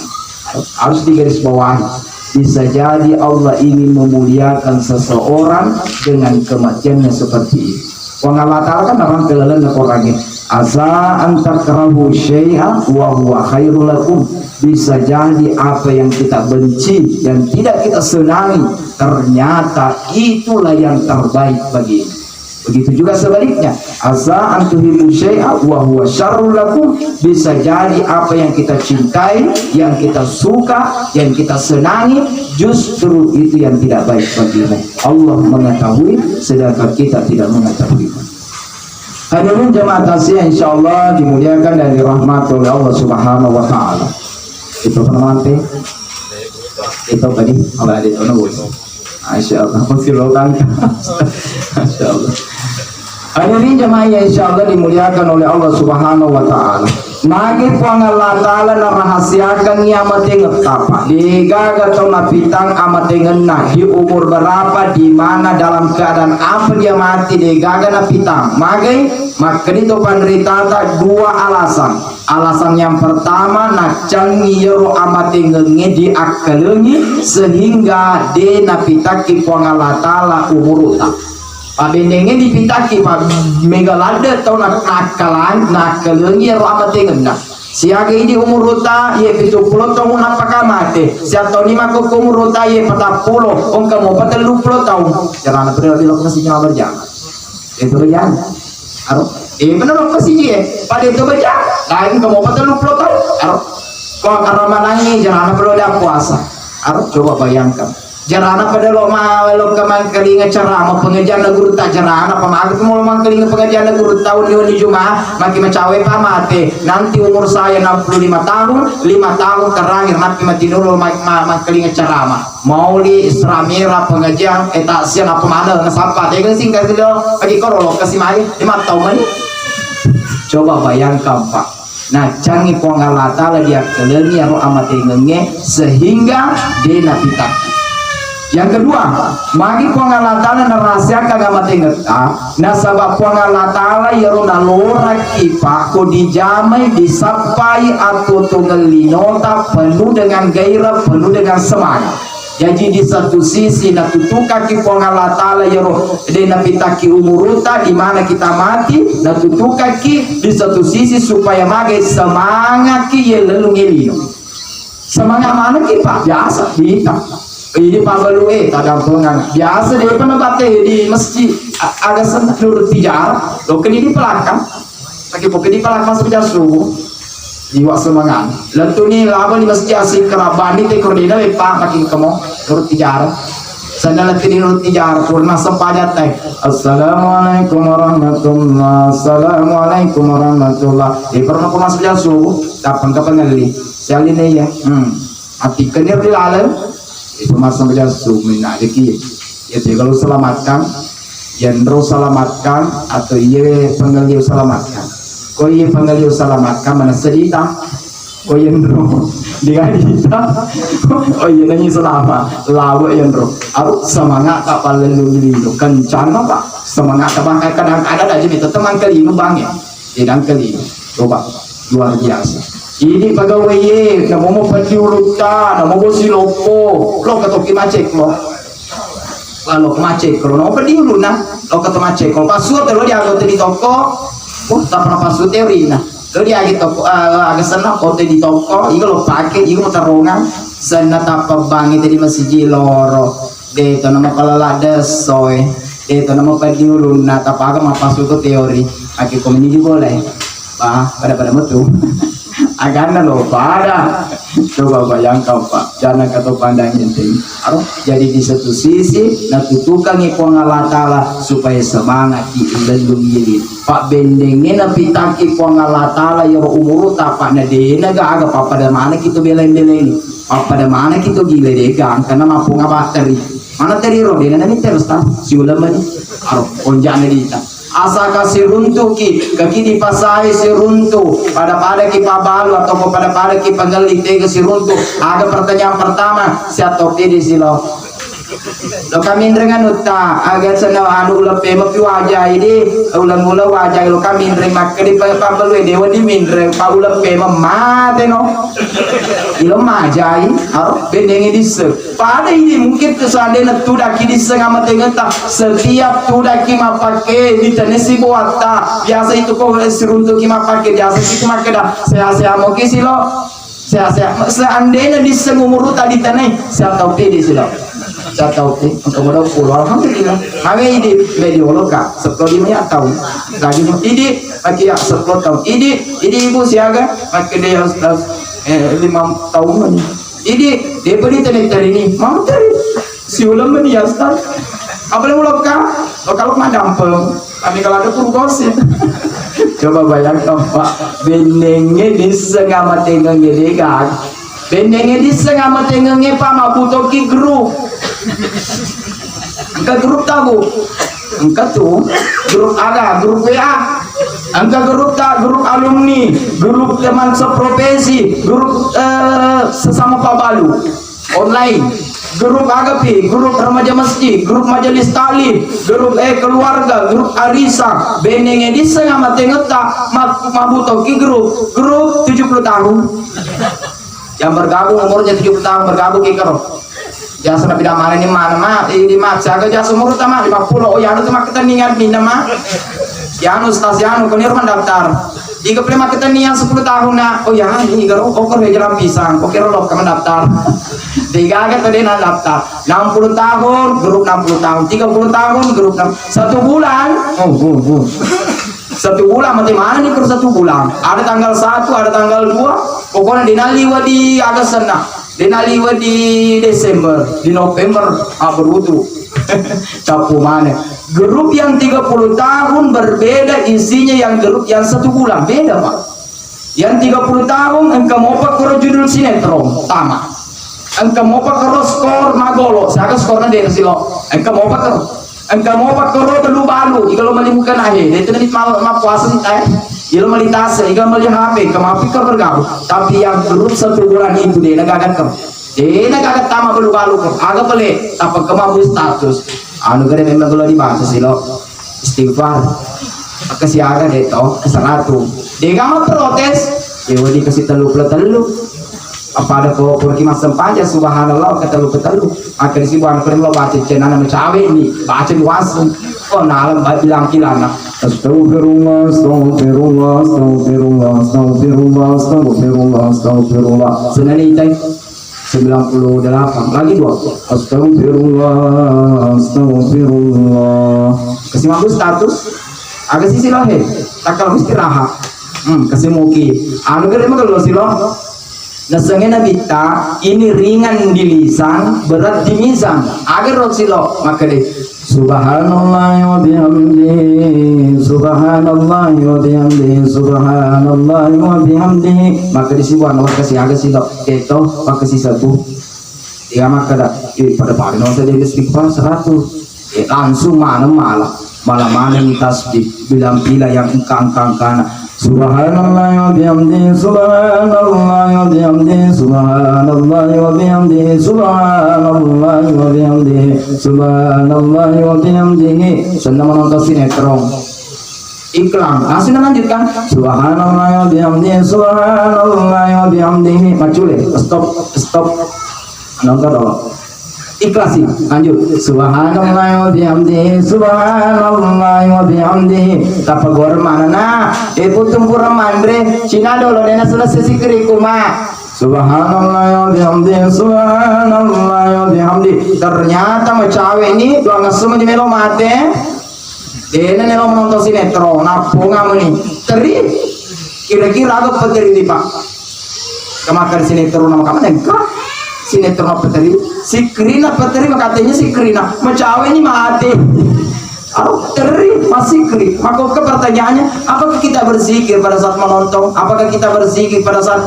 Harus digarisbawahi. Bisa jadi Allah ingin memuliakan seseorang dengan kematiannya seperti ini. Puang Allah Ta'ala kan orang kelalan orang ini. Asa antakrahu syai'a wa huwa khairul lakum. Bisa jadi apa yang kita benci dan tidak kita senangi, ternyata itulah yang terbaik bagimu. Begitu juga sebaliknya, asa antuhibu syai'a wa huwa syarrul lakum, bisa jadi apa yang kita cintai, yang kita suka, yang kita senangi, justru itu yang tidak baik bagimu. Allah mengetahui, sedangkan kita tidak mengetahui. Hadirin jamaah tasya, insya Allah dimuliakan dan dirahmati oleh Allah Subhanahu wa Ta'ala. Itu penamante. Itu tadi, Allah ada itu. Masya Allah, masih lo kan? Masya Allah. Hadirin jemaah yang insya Allah dimuliakan oleh Allah Subhanahu wa Ta'ala. Magi Puang Allah Ta'ala narahasiakan amatengetta, Pak. Degaga tau napitang amatengenna, di umur berapa, di mana, dalam keadaan apa dia mati, degaga napitang. Magi, makkedi to panritata dua alasan. Alasan yang pertama, naccangi yero amatengengnge diakkalengi sehingga de napitakki Puang Allah Ta'ala umurutta. Pabennengnge dipitakki, pa mega ladde tau na-, nakkalan-, nakkalengi yero amatengenna. Siaga idi umuruta, iye pitu pulo taung nappaka mate. Siattoni makkokko umuruta, iye patappulo, engka mopa tellu pulo taung. Jarana pada lalo lokka masigi majjama. Itu bejana. Aro, eh, bener lokka masigi, eh. Pada itu bejana. Lain engka mopa tellu pulo taung. Aro, ko karamanangi jarana perlu ada puasa. Aro, coba bayangkan. Jarana pada lo ma-, lo ke mangkalinga ceramah pengajian gurutta jarana, pamaga tu mau mangkalinga pengajian gurutta wenni-wenni Jumat, maki macawe pa mate. Nanti umur saya enam puluh lima tahun, lima tahun terakhir mati mati dulu ma-, ma-, mangkalinga ceramah. Mauli Isra Mi'raj pengajian, eh, takziah apa mana, nasapa, tega singkat dulu, lagi koro lo kasih mai, lima tahun ini. Coba bayangkan, Pak. Naccangi Puang Allah Ta'ala diakkalengi aro amatengengnge sehingga de napitaki. Yang kedua, magi Puang Allah Ta'ala narahasiakan amatengetta, nasaba Puang Allah Ta'ala iyaro nalorakki, Pak, ko dijamai, disappai atuo-tuongeng linota penuh dengan gairah, penuh dengan semangat. Jaji, di satu sisi natutukaki Puang Allah Ta'ala iyaro de napitaki umuruta, di mana kita mati, natutukaki, di satu sisi supaya magai semangaki ye lellung ye lino. Semangat manaki, Pak, biasa dita. Ini Pak Balu, eh, tadampengan. Biasa de pernah bate di masjid, a-, aga senna nurut tijara, lo keni di pelakang. Lagi pokoknya di pelakang sudah subuh. Iwa semangat. Lettu ni laba ni masjid asik kerabani te kordina lepa makin kemo. Nurut tijara. Sana lettu ni nurut tijara. Purna sempaja te. Assalamualaikum warahmatullah. Assalamualaikum warahmatullah. Di pernah pernah sudah subuh. Dapat ke pengelli. Siali ni ya. Hmm. Ati kenir di laleng. Itu masuk ke jasu, minna deki. Ya, jadi kalau selamatkan, yenro selamatkan, atau iye pengelio selamatkan. Ko iye pengelio selamatkan, mana sedita. Ko yenro, digadita. Oh, iya, nanyi selama. Lawa yenro. Aru semangat tak paling dulu. Kencana, Pak. Semangat tak bakal kadang ada aja, itu teman kelima, Bang, ya. Idangkali, coba, luar biasa. Ini pegawai ye, namo mo pedi ulutta, namo bosi loppo, lo ketoki macek lo. Lo macek lo, namo pedi uluna, lo keto macek lo. Pasu te lo diago te di toko, oh, tak pernah pasu teorina. Lo diagi toko, eh, aga senna kote di toko, igo lo pake, igo tarongang, senna tappa bangi te di masigi loro. De to nama palala desso e. De to nama pedi ulunna, tapaga mappasu to teori. Ake komeni di bola e. Wah, pada-pada metu. Aganna lo pada. Coba bayangkan, Pak. Jangan kata pandang enteng. Aro, jadi di satu sisi, natutukangi Puang Allah Ta'ala supaya semangat di lellung ini. Pak bendengnya napitaki Puang Allah Ta'ala ya umur tak Pak, na dena ga aga, Pak, pada mana kita bela-bela ini. Pappada maneng ki to gila dega, angkana mappong abatteri. Mana teri ro, dena nani terus ta, siuleng mani. Aro, onja'na dita. Asaka siruntuki, kaki dipasai siruntu, pada-pada ki pabalu atau pada-pada ki pangelli tega siruntu. Aga pertanyaan pertama, siapa pede silo? Lo kaminreng anutta, aga senna anu uleng pemeng pi wajai di, uleng-uleng wajai lo kaminreng makkedi pa-, pabbalue dewa di minreng, pa uleng pemeng mate no. Ilo majai, aro, bendengi disseng. Pada ini mungkin ke seandainya tudaki disseng amatengetta, setiap tudaki mappake di tenesi boatta, biasa itu ko siruntuki mappake, biasa itu makkeda, seha-seha moki silo. Sehat-sehat. Seandainya disseng umuru tadi tanai, siapa tahu pede sila. Siapa tahu pede, engkau mau pulau, alhamdulillah. Kami ini, beli olo, Kak, sepuluh lima ya tahun. Lagi mau ini, lagi ya sepuluh tahun. Ini, ini ibu siaga, pakai dia, eh, lima tahun ini. Ini, dia beli tadi, tadi ini, mau tadi. Siuleng meni ya, Ustaz. Apa yang ulokka? Lo kalau madampeng. Tapi kalau ada pun gosip. Coba bayangkan, Pak. Bennenge disseng amatengenge degang. Bennenge disseng amatengenge, Pak, mabutoki grup. Engka grup tabu. Engka tu grup aga, grup W A. Engka grup ta, grup alumni, grup teman seprofesi, grup, eh, sesama pabalu. Online, grup agapi, grup remaja masjid, grup majelis taklim, grup, eh, keluarga, grup arisan, benenge disseng amatengetta, ma-, mabutoki grup, grup tujuh puluh tahun. Yang bergabung umurnya tujuh puluh tahun, bergabung ki karo. Biasa nabi damana ini mana, Ma? Ini, Ma, siaga jasa umur utama lima puluh, oh, ya, itu mah keteningan minna, Ma. Ya, anu, Ustaz, ya, anu, kau ini rumah daftar. Iga pale makketenniang sepuluh tahun na, oh ya, ini garo, oh, koro jalan pisang, oke, ro, lo, kamu daftar. Tiga aga tadi na daftar. Enam puluh tahun, grup enam puluh tahun. Tiga puluh tahun, grup enam. Satu bulan, oh, oh, oh. Satu bulan, mati mana nih, per satu bulan? Ada tanggal satu, ada tanggal dua, pokoknya dinaliwa di aga senna. Dena liwe di Desember, di November, ah, berutu. Cappu maneng. Grup yang tiga puluh tahun berbeda isinya yang grup yang satu bulan. Beda, Pak. Yang tiga puluh tahun engka mopa koro judul sinetron, tama. Engka mopa koro skor magolo, siaga skorna dena silo. Engka mopa koro. Engka mopa koro telu balu, iga lo meli mukena he, de tu nani ma-, mappuasa ni tae. Iga lo meli tase, iga meli H P, engka mapi koro bergabung. Tapi yang grup satu bulan itu de, nagaga kem. De, nagaga tama balu-balu kem. Aga pale, tappa kemabu status. Anu gede memang kalau dibaca silo. Istighfar. Maka siaga de to, seratu. De gama protes. Dewa dikasih telu puluh telu. Apa ada ko purki massempajang, subhanallah, ketellu-ketellu. Makkeda si buana, "Perlu baca cenana macawe ni, baca ni waseng." Oh, nalem ba-, bilang kilana. Astagfirullah, astagfirullah, astagfirullah, astagfirullah, astagfirullah, astagfirullah. Senani itai. Sembilan puluh delapan. Lagi dua. Astagfirullah, astagfirullah. Kasih mampu status. Aga sisi lohe. Takal istirahat. Hmm, kasih muki. Anu gede mah kalau silo. Nasengnge Nabitta, ini ringan di lisan, berat di mizan. Agaro silo, makkeda, "Subhanallah wa bihamdi, subhanallah wa bihamdi, subhanallah wa bihamdi." Makkeda si buana, makkasi aga silo, keto, makkasi sabu. Iya makkeda, "Ih, pada-pada nasa dia istighfar seratus." Eh, langsung mana malah, malah mana ni tasbih, bilang-bilang yang engka-engka-engkana. Subhanallah wa bihamdi, subhanallah wa bihamdi, subhanallah wa bihamdi, subhanallah wa bihamdi, subhanallah wa bihamdihi. Senna menonton sinetron. Iklan. Langsung lanjutkan. Subhanallah wa bihamdi, subhanallah wa bihamdihi. Macule. Stop, stop. Nonton dulu. Ikhlasin. Lanjut. Subhanallah wa bihamdi, subhanallah wa bihamdi. Tappa goreng mana na? Eh, putung pura manre. Cina dolo, dena selesai sikiriku, ma. Subhanallah wa bihamdi, subhanallah wa bihamdi. Ternyata macawe ni, doang ngasuma di melo mate. Dena nelo menonton sinetron, nappunga meni. Teri, kira-kira aga peteri di, Pak? Kemakan sinetron nama kamu nengka? Sinetron apa teri? Sikrina apa teri? Makatanya sikrina. Macawe ni mati. Aduh, teri, masih kri. Maka ke pertanyaannya, apakah kita berzikir pada saat menonton? Apakah kita berzikir pada saat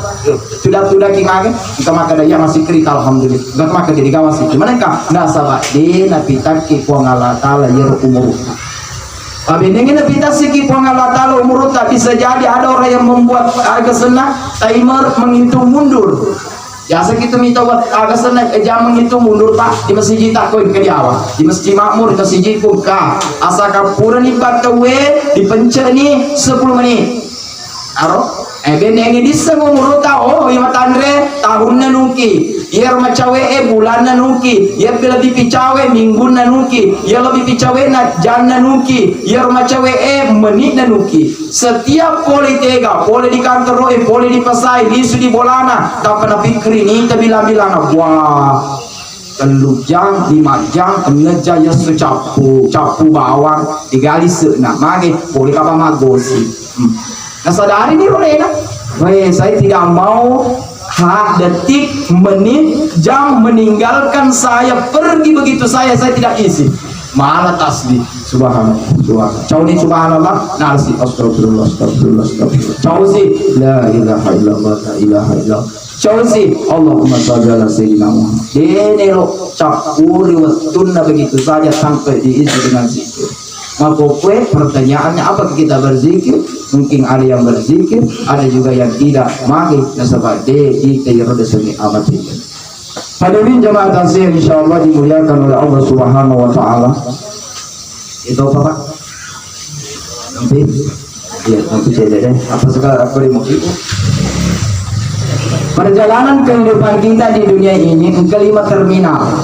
Tuda-tuda ki mage, engka makkeda iya massikkiri, alhamdulillah. Engka makkeda de gaga massikkiri. Manengka nasaba de napitakki Puang Allah Taala iyaro umurutta. Pabennengngi napitassiki Puang Allah Taala umurutta, bisa jadi ada orang yang membuat aga senna timer menghitung mundur. Biasa kita minta buat aga senna, eh, jam menghitung mundur, Pak, di masjid tak koi ke diawa. Di masjid makmur, di masjid pun ka. Asal kapurani battawe, dipencetni sepuluh menit. Aro? Eh, bennengngi disseng umurutta, oh, iya matanre, tahunna nuki. Iyaro macawe e, bulanna nuki. Iya lebbi picawe, minggunna nuki. Iya lebbi picawe na janna nuki. Iyaro macawe e, menitna nuki. Setiap pole tega, pole di kantoro e, pole di pasai, lisu di bolana, tappa napikkiri nita bilang-bilangna. Wah. Tellu jang, lima jang, enneng jang, yesso cappu, cappu bawang, digali se'na, mage, pole kapa maggosi. Hmm. Nasadari ni rolena, weh, saya tidak mau ha, detik, menit, jam meninggalkan saya pergi begitu saya, saya tidak izin. Mana tasbih? Subhanallah, subhanallah. Cau ni subhanallah, nasi astagfirullah, astagfirullah, astagfirullah. Cau si, la ilaha illallah, la ilaha illallah. Cau si, Allahumma salli ala sayyidina Muhammad. Dene lo cappuri wettunna begitu saja tanpa diisi dengan zikir. Maka kue pertanyaannya, apakah kita berzikir? Mungkin ada yang berzikir, ada juga yang tidak. Maka nasaba de kita yang roda semi amat ini. Hadirin jamaah takziah, insyaallah dimuliakan oleh Allah Subhanahu wa Ta'ala. Itu apa, Pak? Nanti? Iya, nanti saya deh. Apa sekarang aku di mobil? Perjalanan kehidupan kita di dunia ini engka lima terminal.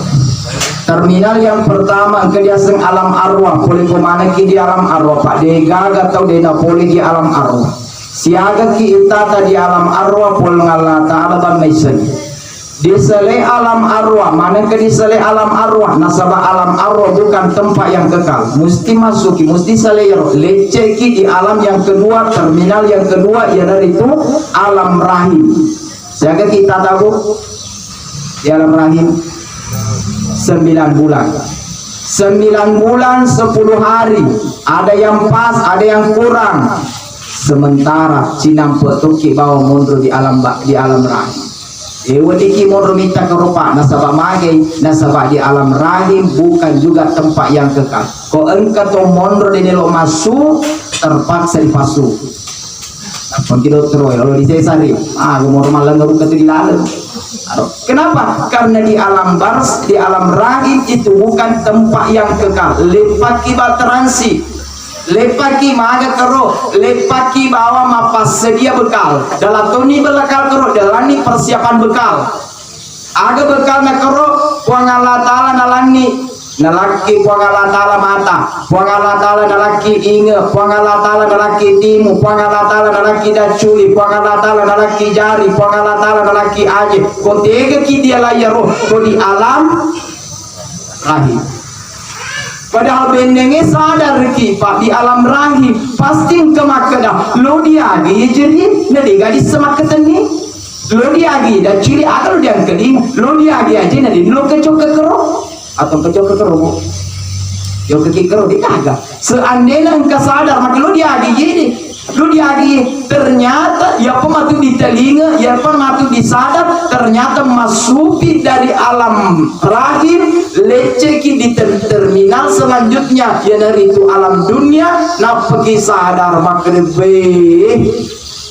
Terminal yang pertama engka diaseng alam arwah, pole ko manekki di alam arwah, Pak, de gaga tau de napole di alam arwah. Siagaki ittata di alam arwah, Puang Allah Ta'ala bang naisseng. Disele alam arwah, manengka disele alam arwah, nasaba alam arwah bukan tempat yang kekal. Musti masuki, musti sele iyaro. Lecceki di alam yang kedua, terminal yang kedua, iyanaritu alam rahim. Siagaki ittata, Bu? Di alam rahim sembilan bulan. Sembilan bulan, sepuluh hari. Ada yang pas, ada yang kurang. Sementara cinampe tokki bawang monro di alam ba-, di alam rahim. E, weddikki monro mitta keropa, nasaba magai, nasaba di alam rahim bukan juga tempat yang kekal. Ko engka to monro de nelo massu, terpaksa dipassu. Nappaki dottoro, kalau di sesari, ah, aku mau rumah lengkap ke di laleng. Aduh, kenapa? Karena di alam bars, di alam rahim itu bukan tempat yang kekal. Leppaki ba transi, leppaki maga kero, leppaki bawa mapassedia bekal. Dalam toni bekal kero, dalam ni persiapan bekal. Aga bekalna kero, Puang Allah Ta'ala nalanni, nalakki Puang Allah Ta'ala mata, Puang Allah Ta'ala nalakki inge, Puang Allah Ta'ala nalakki timu, Puang Allah Ta'ala nalakki dacculi, Puang Allah Ta'ala nalakki jari, Puang Allah Ta'ala nalakki aje. Ko tegaki dia layaro, ko di alam rahim. Padahal bennenge sadarki, Pak, di alam rahim pasti engka makkeda, lo diagi jeri, na dega dissa makketenni. Lo diagi daccili, aga lo diangkedi, lo diagi aje na di lo kecok kekero. Atau kecok kekero, Bu? Yo kekero di kaga. Seandainya engka sadar, maka lo diagi jadi. Lu diagi, ternyata iyapa matu ditelinga, iyapa matu disadar, ternyata masupi dari alam rahim, lecceki di ter-, terminal selanjutnya, iyanaritu alam dunia, nappaki sadar, makkedebbe.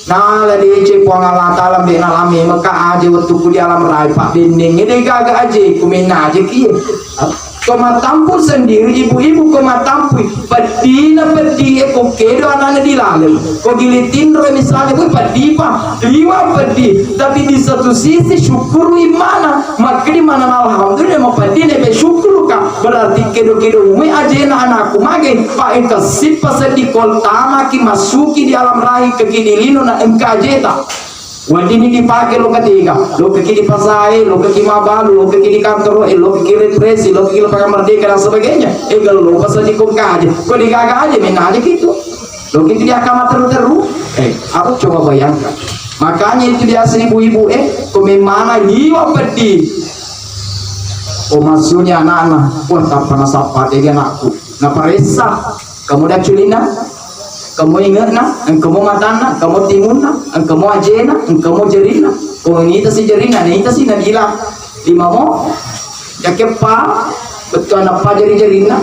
Nala deceng Puang Allah Ta'ala, mbe nalame maka aje wettukku di alam rahim, Pak, bennengnge de gaga aje, kumenna aje kie. Ko mattampui sendiri, ibu-ibu ko mattampui, peddina peddi e ko kedo anakna di laleng. Ko gili tinro misalnya, wih peddi pa, liwa peddi. Tapi di satu sisi syukuru imana, makkedi mana alhamdulillah, mau peddi ne be syukuru ka. Berarti kedo-kedo mui ajena anakku mage, pa engka sippa seddi kol tamaki masuki di alam rahim ke kidi lino na engka ajeta. Weddinni dipake lokka tega, lokkaki di pasae, lokkaki mabbalu, lokkaki di kantoro e, lokkaki represi, lokkaki lapangan merdeka dan sebagainya. E, gallo pasal di kongka aja. Ko di gaga aja, mena aja gitu. Lokkaki di akama teru-teru. E, apa coba bayangkan. Makanya itu biasa ibu-ibu, e, ko memana liwa peddi. Oh, maksudnya anak-anak, wah, tanpa nasapa tega anakku. Naparessa. Engkamo dacculinna, engkamo inge'na, engkamo matanna, engkamo timunna, engkamo ajena, engkamo jerinna. Ko nitasi jerinna, nitasi nabila limamo, yakeppa, bettuanna pa jari-jarinna.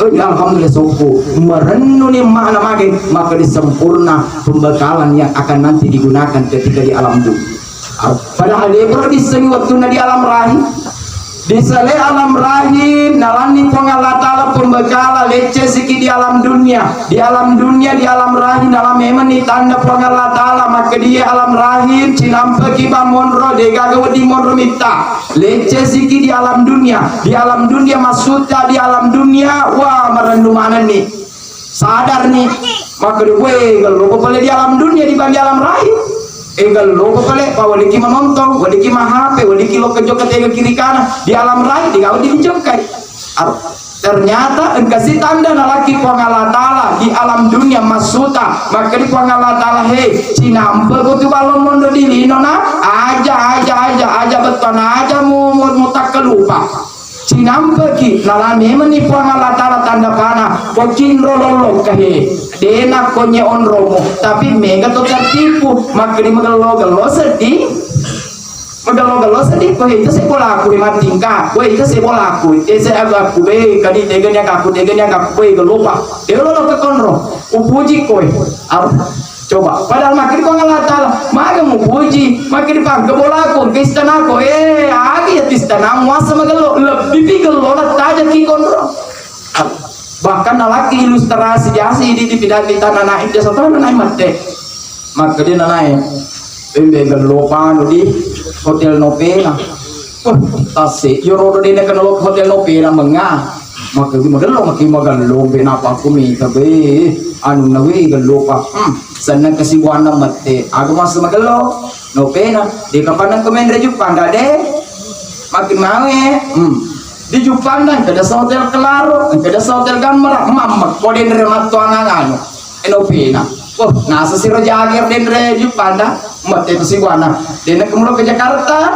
Oh, ya, alhamdulillah, sokku. Marennuni makna mage, maka disempurna pembekalan yang akan nanti digunakan ketika di alam dunia. Padahal de pura dissengi wettunna di alam rahim. Disele alam rahim, nalanni Puang Allah Ta'ala pembekala, leccesiki di alam dunia. Di alam dunia, di alam rahim, nalang memenni tanda Puang Allah Ta'ala. Makkedie alam rahim, cinampeki ba monro, degaga wedding monro mitta. Leccesiki di alam dunia. Di alam dunia, maksudnya di alam dunia, wah, marennu manenni. Sadarni, makkeda, "Weh, gellopa pale di alam dunia dibanding alam rahim. Eh, gellopa pale, pa weddikki manontong, weddikki ma-H P, weddikki lokka jokka tega kiri kanan. Di alam rahim, di kau dijokkai." Ar-, ternyata engkasi tanda nalaki Puang Allah Ta'ala di alam dunia massuta. Makkeda Puang Allah Ta'ala, "Hei, cinampe ko tu ballo mondo di lino na, aja, aja, aja, aja bettuanna aja mu, mu, mutakkalupa." Cinampeki, nala memenni Puang Allah Ta'ala tanda pana, ko cinro lollokka he, de nakkonye onromo, tapi mega to tertipu, makkedi magello-gello seddi, magello-gello seddi, ko he, itu se bolaku, he, matingka, ko itu se bolaku, eh, se agaku, be, kadi tegani agaku, tegani agaku, be, gelopa, de lolokka konro, upuji koe, ar-, Coba, padahal makkedi Puang Allah Ta'ala, "Maga mupuji, makkedi pangke bolaku, ke istanako, eh, agi ya istana muasa magello, lebbi pi gello na tajaki konro." Bahkan nalaki ilustrasi jasi di, di pidato tanah naik, jasa tanah naik mate. Makkedi nanae, "Embe gello panu di hotel Novena." Wah, tase, yo rodo dene kenal hotel Novena menga. Maka magello, maki magello, be napa aku mita be, anu nawi gello pa. Hmm, senna kasibuanna mette. Aga masa magello? No pena, de kapanna ko menre Juppanda de. Maki mawe. Hmm. Di Juppanda engka dasa hotel Kelaro, engka dasa hotel Gammara, mamma ko denre mattuangang anu. Eno pena. Oh, nasa siro jager denre Juppanda, mate to sibuana. Dena kemulo ke Jakarta.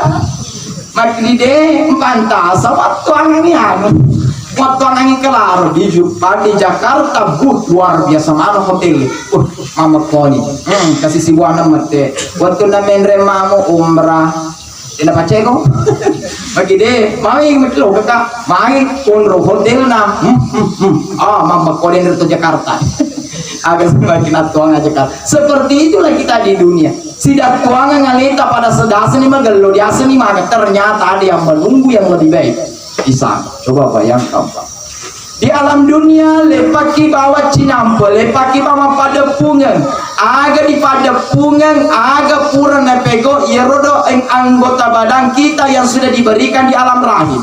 Makli de, mpanta, sa wattuangangi anu. Wattuangangi Kelaro di Juppanda, di Jakarta, bu, luar biasa mana hotel. Uh, mama koni. Hmm, kasi sibuana mate. Wattu na menre mamu umrah. Ina paceko. Bagi de, mai metlo kaka, mai konro hotelna. Hmm, hmm, hmm. Ah, mama koden to Jakarta. Aga semakin atuang Jakarta. Seperti itulah kita di dunia. Sidattuangang aleta pada sedasani magello diasani maga, ternyata ada yang menunggu yang lebih baik. Bisa. Coba bayangkan, Pak. Di alam dunia, lepaki bawa cinampe, lepaki bawa paddeppungeng. Aga dipaddeppungeng, aga pura napego, iyaro do eng anggota badan kita yang sudah diberikan di alam rahim.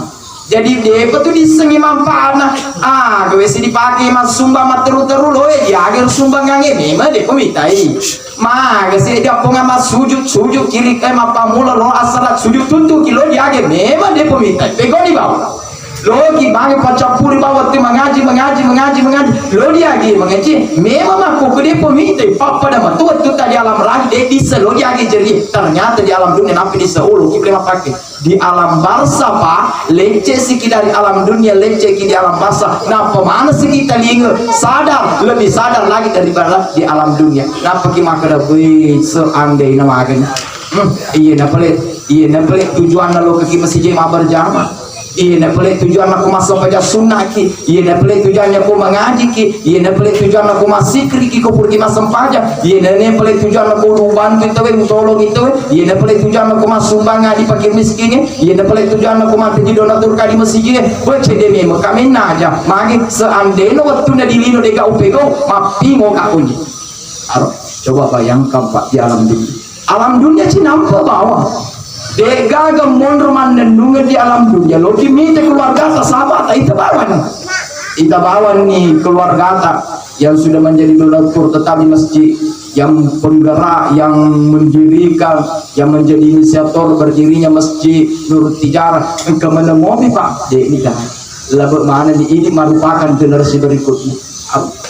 Jadi, depa tu disengi manfaatna. Ah, gawe si dipake massumba matteru-teru loe, diage sumbangange, memang depa mitai. Maga si diapponga massujud, sujud kiri, eh, mappammula lo assalat, sujud tuntu ki lo diage, memang depa mitai. Pegoni bawa. Loki magi paccappuri bawang tu mangaji, mangaji, mangaji, mangaji. Lo diagi mangaji. Memang makku ku depo mite pappada matu wettu tadi alam rahi de dissa lo diagi jeri. Ternyata di alam dunia nampi dissa ulu ki boleh mapake. Di alam barsa pa lecce siki dari alam dunia, lecce ki di alam barsa. Napa mana siki talinga sadar, lebih sadar lagi daripada di alam dunia. Napa ki makkeda, "Wih, seandainya magani." Hmm, iya napale, iya napale tujuanna lo ki masjid ma berjamaah. Iya, na pale tujuanna ko massempajang sunnaki. Iya, na pale tujuanna ko mangajiki. Iya, na pale tujuanna ko massikriki ko purki massempajang. Iya, na, na pale tujuanna ko ubantu itawe, utolong itawe. Iya, na pale tujuanna ko massumbang adi pakir miskinge. Iya, na pale tujuanna ko manteji donatur ka di masjid. Weh, cede memo kamenna aja. Magi seandainya wettunna di lino dega upego, mappingo ka kunji. Aro, coba bayangkan, Pak, di alam dunia. Alam dunia cinampe bawang. Degaga monro mannennungeng di alam dunia. Loki mite keluarga ta sahabat ta ita bawang. Ita bawang ni keluarga ta yang sudah menjadi donatur tetap di masjid, yang penggerak, yang mendirikan, yang menjadi inisiator berdirinya masjid Nurut Tijarah. Engka menemomi, Pak, de nikah. Labe mana di ini merupakan generasi berikutnya.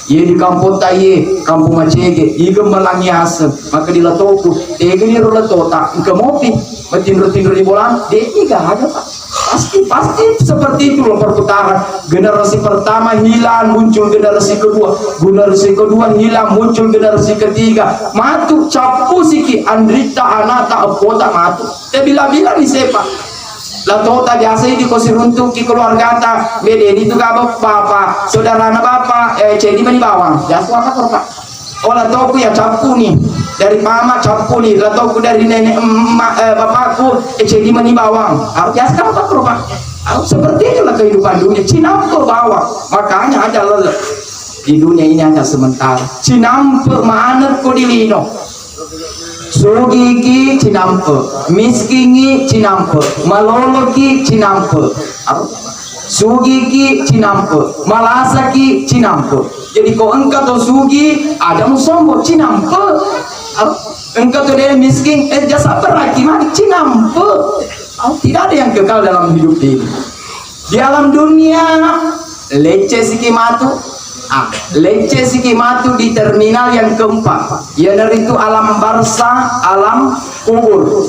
Iye di kampong ta iye, kampong macege, iga melangi aseng, maka di latoku, tegani ro latota, engka mopi, matinro-tinro di bola, de ni gaga, Pak. Pasti, pasti seperti itu loh perputaran. Generasi pertama hilang, muncul generasi kedua. Generasi kedua hilang, muncul generasi ketiga. Matu cappu siki andrita anata epota matu. Te bila-bila ni sepa. Latota biasa idi ko siruntuki keluargata, bedeni tu gaba bapa, saudarana bapa, eh, cedi mani bawang. Biasa apa koro, Pak? Oh, latoku ya cappu ni. Dari mama cappu ni, latoku dari nenek, emak, eh, bapakku, eh, cedi mani bawang. Harus biasa apa koro, Pak? Harus seperti itulah kehidupan dunia. Cinampe bawang. Makanya ada lelet. Di dunia ini hanya sementara. Cinampe manekko di lino. Sugiki cinampe, miskingi cinampe, maloloki cinampe. Apa? Sugiki cinampe, malasaki cinampe. Jadi ko engka to sugi, ada musombo cinampe. Apa? Engka to de miskin, eh, jasa beraki mani cinampe. Apa? Tidak ada yang kekal dalam hidup ini. Di alam dunia, lecce siki matu. Ah, lecce siki matu di terminal yang keempat. Iyanaritu alam barsa, alam kubur.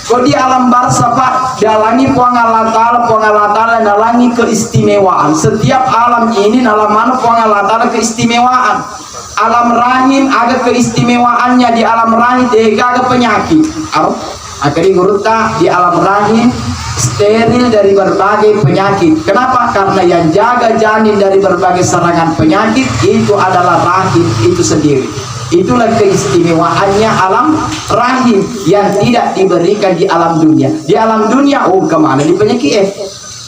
Ko di alam barsa, Pak, dalangi Puang Allah Ta'ala, Puang Allah Ta'ala nalangi keistimewaan. Setiap alam ini nalamano Puang Allah Ta'ala keistimewaan. Alam rahim aga keistimewaannya di alam rahim, degaga penyakit. Apa? Makkedai gurutta, di alam rahim steril dari berbagai penyakit. Kenapa? Karena yang jaga janin dari berbagai serangan penyakit itu adalah rahim itu sendiri. Itulah keistimewaannya alam rahim yang tidak diberikan di alam dunia. Di alam dunia, oh, kemana di penyakit, eh?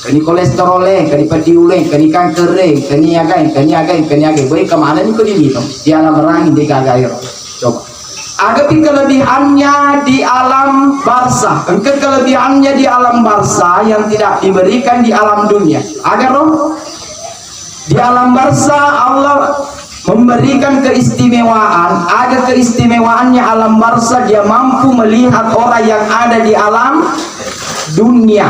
Kani kolesterol e, kani patiule, kani kanker e, kani agai, kani agai, kani agai. Boe kemana ni ko di lino? Di alam rahim de gaga ero. Coba. Aga pi kelebihannya di alam barsa? Engka kelebihannya di alam barsa yang tidak diberikan di alam dunia. Aga ro? Di alam barza Allah memberikan keistimewaan, ada keistimewaannya alam barza, dia mampu melihat orang yang ada di alam dunia.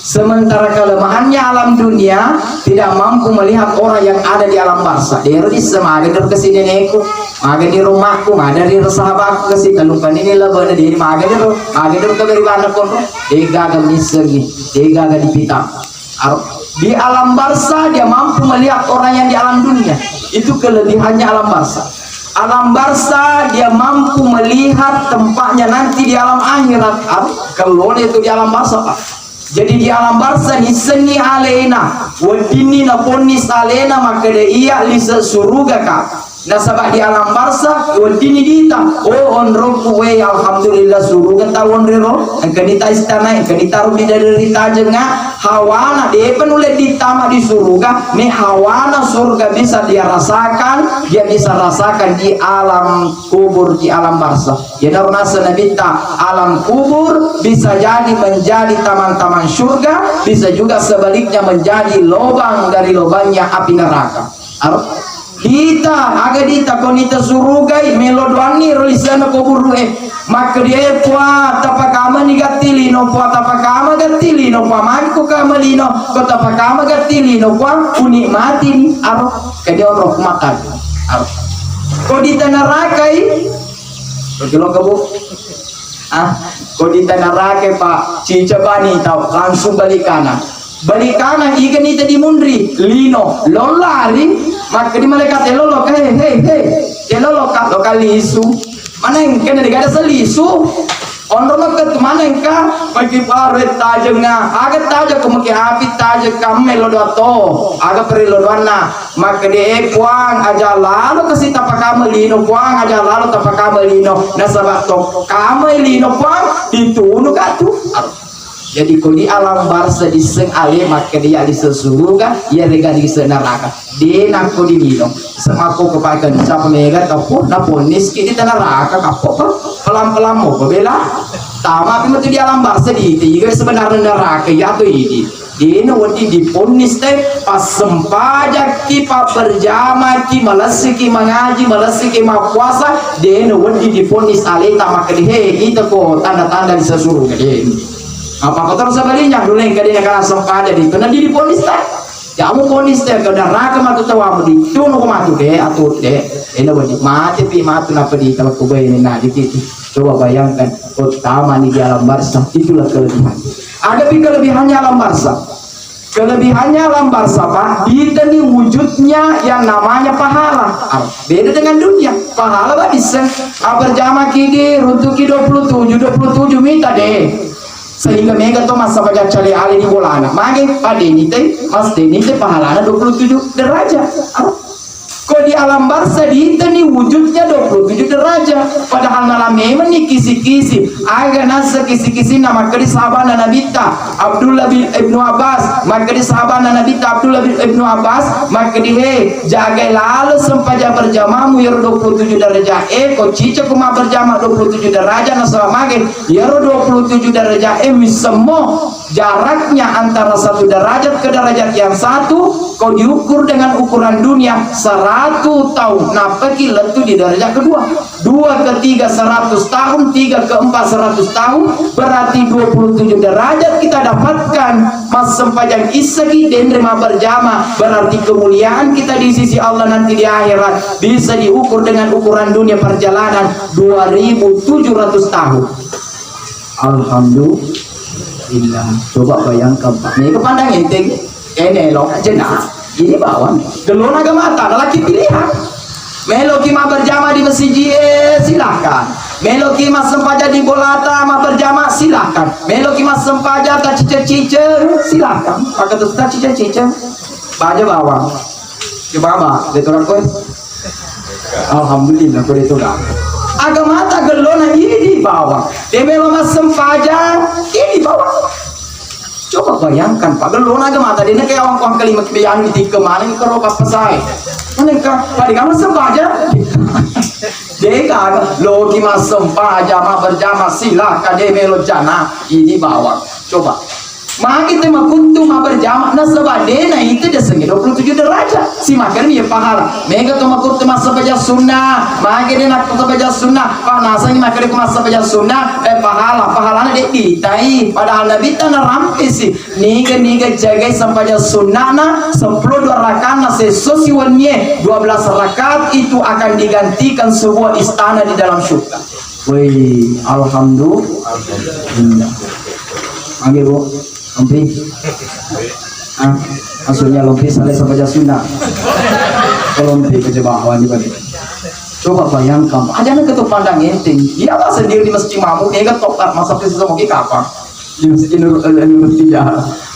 Sementara kelemahannya alam dunia tidak mampu melihat orang yang ada di alam barza. Dero dissa, maga dero kasi neneku, maga ni romakku, maga ni sahabatku kasi, kalumpanini lebana diri, maga dero, maga dero kagaribanna konro, degaga missengi, degaga dipitang. Ar-, di alam barza dia mampu melihat orang yang di alam dunia. Itu kelebihannya alam barza. Alam barza dia mampu melihat tempatnya nanti di alam akhirat. Ar-, kalau dia itu di alam barza, Pak. Jadi di alam barza nissenni alena, weddinni naponnis alena makkeda iya lise suruga ka. Nasaba di alam barza weddinni dita, oh onrokku we, alhamdulillah suruga tau onrero, engka dita istana, engka dita ro bidadari tajengnga, hawana depa nulle ditama di suruga, me hawana surga bisa dia rasakan, dia bisa rasakan di alam kubur, di alam barza. Iyanaro naseng Nabitta, alam kubur bisa jadi menjadi taman-taman surga, bisa juga sebaliknya menjadi lobang dari lobangnya api neraka. Aro? Dita, aga dita, ko nita surugai, melo doanni ro lisana kuburu'e. Makkeda, "Eh, Puang, tapakamani gatti lino, Puang, tapakama gatti lino, Puang, magi ko kama lino, ko tapakama gatti lino, Puang, unikmatini." Aro, kedi oro makan. Aro. Ko dita narakai, Oke, lo kebu. Ah, ko dita narakai, Pak, cicabani tau, langsung balik kanan. Balik kanan, iga nita di munri, lino, lo lari, makkedi malaikat, "Eh, lolo ka, hei, hei, hei, eh, lolo ka, lo ka lisu." Mana yang kena digada selisu? Onro maka tu mana yang ka, pagi pare tajeng nga, aga tajeng ko maki api tajeng kamme lo doato, aga peri lo doanna. Makkeda, "Eh, Puang, aja lalo kasi tapakama lino, Puang, aja lalo tapakama lino. Nasaba to kama lino, Puang, ditunu katu." Jadi ko di alam barza disseng ale makkeda iya lise suruga, iya rega lise neraka. De nakko di lino. Semako kepakan cap mega tapo, naponnis ki di neraka kappo, Pak. Pelan-pelan mo bela. Tama pi metu di alam barza di tiga sebenarnya neraka, iya to idi. Dena wedding diponnis te, passempajakki, papperjamaki, malessiki mangaji, malessiki mappuasa, dena wedding diponnis aleta makkeda, "He, ita ko tanda-tanda di sasuruga." Dena. Apa ko terus sebaliknya, duleng ka dena kana sempaja di, kena di diponnis te. Jamu ponnis te, ke neraka matu tawamu, ditunu ko matu de, atu de. Dena wedding mate pi matu napa di tawa kubene na di titi. Coba bayangkan, utama ni di alam barza, itulah kelebihan. Ada pi kelebihannya alam barza. Kelebihannya alam barza, Pak, diteni wujudnya yang namanya pahala. Ah, beda dengan dunia. Pahala, Pak, bisa. Ah, berjamaah kidi, runtuki dua puluh tujuh, dua puluh tujuh mita deh. Sehingga mega to masa baca cale ale di bolana. Mage, Pak, deni te, Mas, deni te pahalana dua puluh tujuh derajat. Ah. Ko di alam barza diteni wujudnya dua puluh tujuh derajat. Padahal malam memang ni kisi-kisi. Aga nasa kisi-kisinna makkedi sahabatna Nabitta Abdullah bin Ibnu Abbas, makkedi sahabatna Nabitta Abdullah bin Ibnu Abbas, makkedi, "He, jagai lalo sempajang berjamaahmu yero dua puluh tujuh derajat. Eh, ko cica kuma berjamaah dua puluh tujuh derajat nasaba mage, yero dua puluh tujuh derajat, eh, wissemmo." Jaraknya antara satu derajat ke derajat yang satu, kau diukur dengan ukuran dunia, seratus tahun, nappaki lettu di derajat kedua. Dua ke tiga seratus tahun, tiga ke empat seratus tahun, berarti dua puluh tujuh derajat kita dapatkan. Massempajang issaki denre maberjama, berarti kemuliaan kita di sisi Allah nanti di akhirat bisa diukur dengan ukuran dunia perjalanan dua ribu tujuh ratus tahun. Alhamdulillah. Coba bayangkan, Pak. Nih, ke pandang enteng. Ini lo, jenah. Ini bawang. Gelona gemata, ada lagi pilihan. Meloki mau berjamaah di masjid, eh, silahkan. Meloki mau sempajang di bolata, mau berjamaah, silahkan. Meloki mau sempajang tak cice-cice, silahkan. Pakai tuh tak cice-cice. Baja bawang. Coba apa? Dia orang koi. Alhamdulillah, ko de' to ga. Agamata gellona idi bawang. De' melo massempajang, idi bawang. Coba bayangkan, Pak, gellona agamata de' na ke awang kuang kelima kibeyan di tiga maneng kero pappasai. Maneng ka, pada kamu sempajang? De' ka, loki massempajang, ma berjamaah, silahkan, de' melo jana, idi bawang. Coba. Magi te makuttu mabberjama nasaba de na itu de sengi dua puluh tujuh derajat. Si makkeda mi pahala. Mega to makuttu massempajang sunna, magi de na massempajang sunna, pa nasengi makkeda ko massempajang sunna, eh, pahala, pahalana de ditai. Padahal Nabitta narampesi, niga-niga jagai sempajang sunnana seppulo dua rakaatna sesso siwennie, dua belas rakaat itu akan digantikan sebuah istana di dalam surga. Woi, alhamdulillah. Magi, Bu. Lompi. Ah, maksudnya lompi salai sempajang sunna. Lompi ke jemaah wani bagi. Coba bayangkan, aja na ketuk pandang enteng. Dia apa sendiri di masjid makmum, dia kan tokat masa ke semua kita apa? Di masjid Nur, eh, Nur Tiga.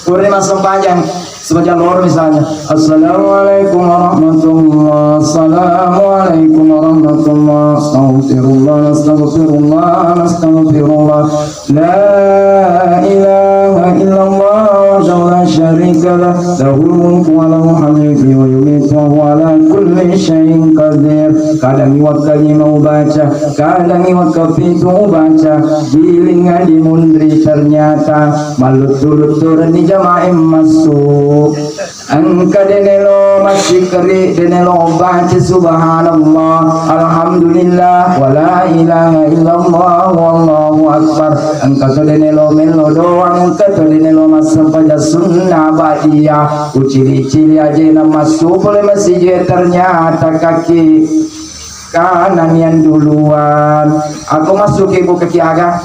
Pura massempajang, sempajang loro misalnya. Assalamualaikum warahmatullah. Assalamualaikum warahmatullah. Astagfirullah, astagfirullah, astagfirullah. La ilaha illallah wahdahu la syarika lah, lahul mulku wa lahul hamdu yuhyi wa yumitu wa huwa ala kulli syai'in qadir. Kadang iwakka lima ubaca, kadang iwakka pitu ubaca, giling adi munri ternyata malluttu-lutturenni jamaah massu. Engka de nelo massikkeri, de nelo baca subhanallah, alhamdulillah, wala ilaha illallah, wallahu akbar. Engka to de nelo mello doang, engka to de nelo massempajang sunnah ba'diyah. Ucili-cili ajena massu pole masigi, ternyata kaki kanan yang duluan. Aku masuk ibu kaki aga?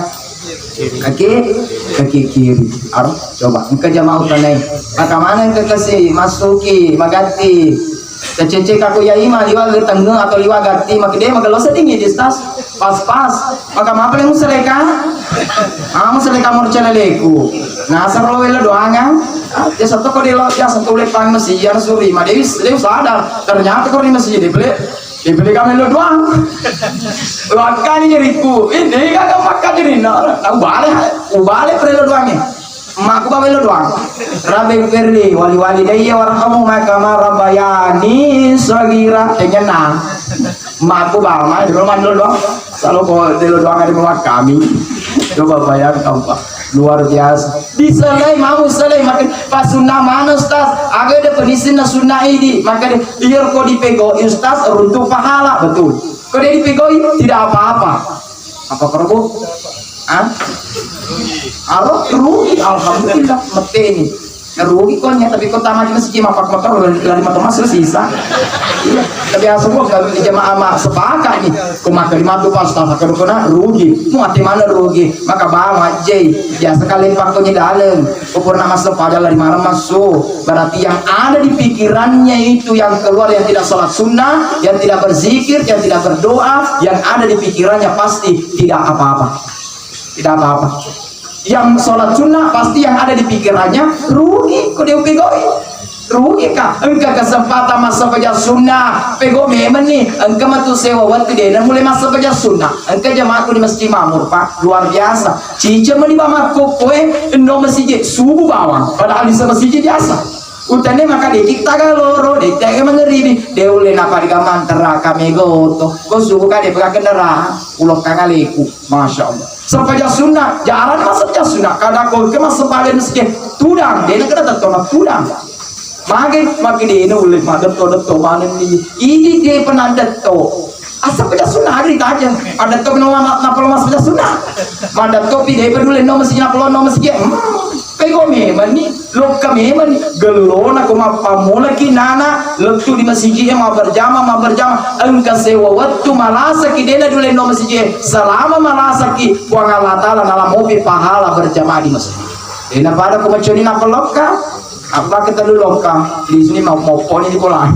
Kaki, kaki kiri. Aro, coba. Engka jamaah utanai. Maka mana engka kasi masuki, magatti. Kececek aku ya ima liwa tengge atau liwa gatti. Maka dia maka lo seding ya, Ustaz. Pas-pas. Maka mapa le musaleka? Ah, musaleka murca leleku. Nasar lo welo doangan. Ah, dia satu kok dia lo, dia satu le pang masih ya suri. Ma Dewi, Dewi sadar. Ternyata kok di masih dia beli. Dibeli kami lo doang. Wakkani jeriku, ini kagak makan jadi na, na ubale, ubale pre lo doang ni. Makku bawa lo doang. Rabbi firli wali wali daya warhamu makama rabbayani sagira, tenyenang. Makku bawa mah di rumah lo doang. Selalu kok di lo doang ada mewakami. Coba bayangkan, Pak. Luar biasa. Disalai, mau salai, makin pas sunnah mana, Ustaz? Aga ada penisin na sunnah ini. Maka dia, iya, kok dipegoi, Ustaz, runtuh pahala. Betul. Kok dia dipegoi? Tidak apa-apa. Apa perlu? Ah? Aro rugi, alhamdulillah, mete ini. Rugi konya, tapi kota maju masjid mapak motor lari, lari motor masuk sisa. Iya, tapi asal gua kalau di jamaah mah sepakat nih. Kok makan lima tuh pas tak kena rugi. Mau mati mana rugi? Maka bawa majai. Biasa kali pakonya dalam. Kok pernah masuk pada lari malam masuk. Berarti yang ada di pikirannya itu yang keluar, yang tidak sholat sunnah, yang tidak berzikir, yang tidak berdoa, yang ada di pikirannya pasti tidak apa-apa. Tidak apa-apa. Yang sholat sunnah pasti yang ada di pikirannya rugi, kok dia pegoi. Rugi kah? Engka kesempatan massempajang sunnah, pego memang nih. Engka matu sewa waktu dia mulai massempajang sunnah. Engka jamaahku di Masjid Makmur, Pak, luar biasa. Cice meni ba makkokkoe, endo masjid subuh bawang, padahal bisa masjid biasa. Utane maka deki taga loro, deki taga mangeribi, de ulle napa diga manteraka megoto. Ko subuh kade pega kendaraan, ulokka ngaleku. Masya Allah. Sempajang sunnah, jarang massempajang sunnah. Kada ko ke massempajang masjid, tudang, de na kada tetto na tudang. Mage, mage de na ulle madetto-detto manenni. Idi de penadetto. Asa peda sunnah hari taja. Ada to no ma na polo mas peda sunnah. Mada to pi de pedule no masjid na polo no masjid. Hmm. Pego memang ni, lokka memang ni. Gello na ko mappammula ki nana lettu di masjid ma berjama ma berjama. Engka sewa wettu malasa ki dena dule no masjid. Selama malasa ki Puang Allah Taala nala mopi pahala berjamaah di masjid. Dena pada ko maconi na pelokka. Apa kita dulu lokka? Di sini mau mau poni di kolam.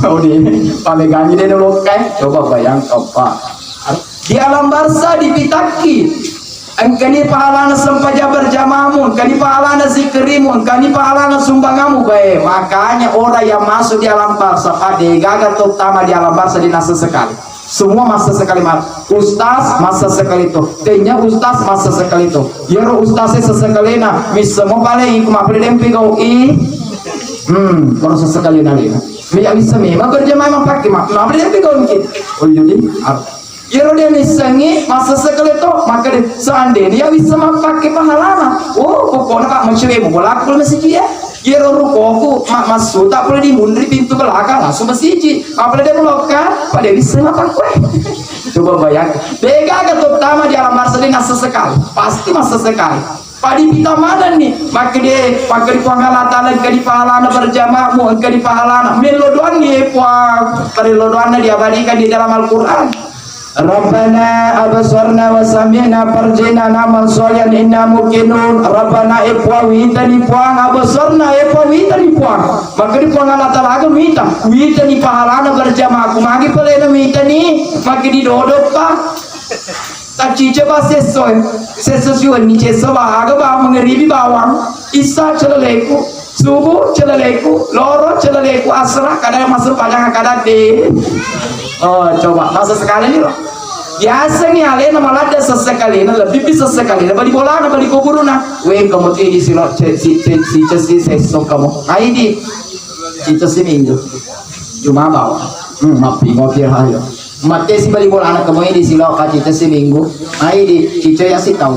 Mau di pamegangi deh dulu lokka. Coba bayangkan, Pak. Di alam barza dipitakki. Engkani pahalana sempajang berjamaahmu, engkani pahalana zikirimu, engkani pahalana sumbangamu. Bae, makanya orang yang masuk di alam barza, pada gagal terutama di alam barza di nasa sekali. Semua masa sekali mat. Ustaz masa sekali itu. Tanya ustaz masa sekali itu. Yero ustaz sesekalina, missemo pale iku mapele dempi kau i. Hmm, kalau sesekalina lina. Mia bisa memang berjamaah mapake mat. Mapele dempi kau mungkin. Oh, jadi, ah. Iyaro de' naissengngi massesse kale to, makkeda, "Seandainya iya wisseng mappakke pahalana." Oh, pokokna, Pak, maciwe bola aku pole masigi e. Iyaro rukoku ma-, massu tak pole dimunri pintu belakang, langsung masigi. Apalagi de' melokka, pada wisseng mappakkue. Coba bayangkan. De' gaga to tama di alam barsa de' nassesse kale. Pasti massesse kale. Padipi tamanenni, makkeda, makkeda Puang Allah Ta'ala engka di pahalana berjamaahmu, engka di pahalana. Mello doanni, eh, Puang. Parello doanna diabadikan di dalam Al-Quran. Rabbana absarna wa sami'na farji'na na'mal shalihan inna muqinun. Rabbana, eh, Puang, witani, Puang, absarna, eh, Puang, witani, Puang. Makkeda Puang Allah Ta'ala, aga wita, witani pahalana berjamaahku. Magi palena witani, makkeda dodo, Pak. Taccica ba sesso, eh. Sesso siwenni, cesso ba, aga ba, mangeribi bawang, issa celeleku, subuh celeleku, loro celeleku, asra kada masuk padang kada de. Oh, coba, masa sekali nih, loh. Biasa nih, alena maladda sesekalina, lebih bisa sekalina, bali bolana, bali kuburuna. Weh, kamu tuh di silo, ce-, si, ce-, si, ce-, si, sesso kamu. Aidi. Cica siminggu. Cuma bawa. Hmm, mappingo pi hayo. Mate si bali bolana kemoi di silo ka cica siminggu. Ai di cica ya sitau.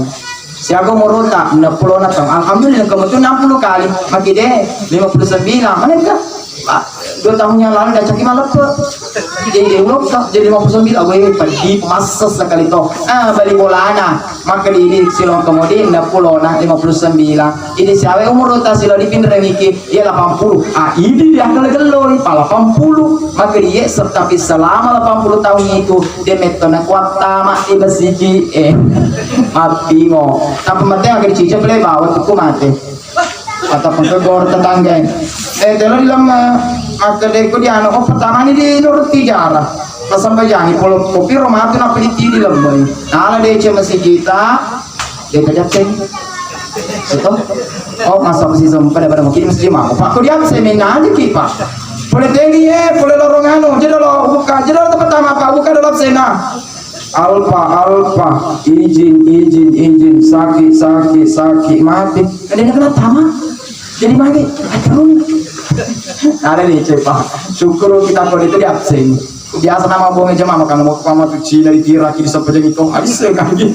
Siaga umurta? Enam puluh na taung. Alhamdulillah, kamu tuh enam puluh kali. Makide lima puluh sembilan. Mana enggak? Ah, dua tahun yang lalu dah caki malepe. Jadi dia ulok tak? Jadi lima puluh sembilan. Weh, pedih masa sekali toh. Ah, bali bolana. Maka di ini silong kemudi enam puluh na lima puluh sembilan. Ini siawe umur ta silo di pinreng iki. Iya, delapan puluh. Ah, idi dia kena geloi, pa delapan puluh. Maka dia, tapi selama delapan puluh tahun itu, dia metto na kuat tama di masigi. Eh, mappingo. Tapi mate maka dicicip le bawa tuku mate. Atau pengke gor tetangga. Eh, telo di lama, maka deko di anu, oh, pertama ini di Nur Tijara. Pas sampai jangi, polo kopi romatu napa di tidi lemboi. Nala dece masigi ta, Deta Japseng. Betul? Oh, masa mesti sempat pada mungkin mesti mau. Pak, kau diam saya main aja ki, Pak. Boleh tinggi ya, boleh lorong anu. Jadi lo buka, jadi lo tempat pertama, Pak, buka dalam sena. Alpa, Alpa, izin, izin, izin, sakit, sakit, sakit, mati. Ada yang kena tama. Jadi mati. Aduh. Ada nih, cek, Pak. Syukur kita kau itu diabsen. Biasa nama buang jamaah makan mau sama tu Cina di Tiraki di Sampajang itu. Habis saya kaki.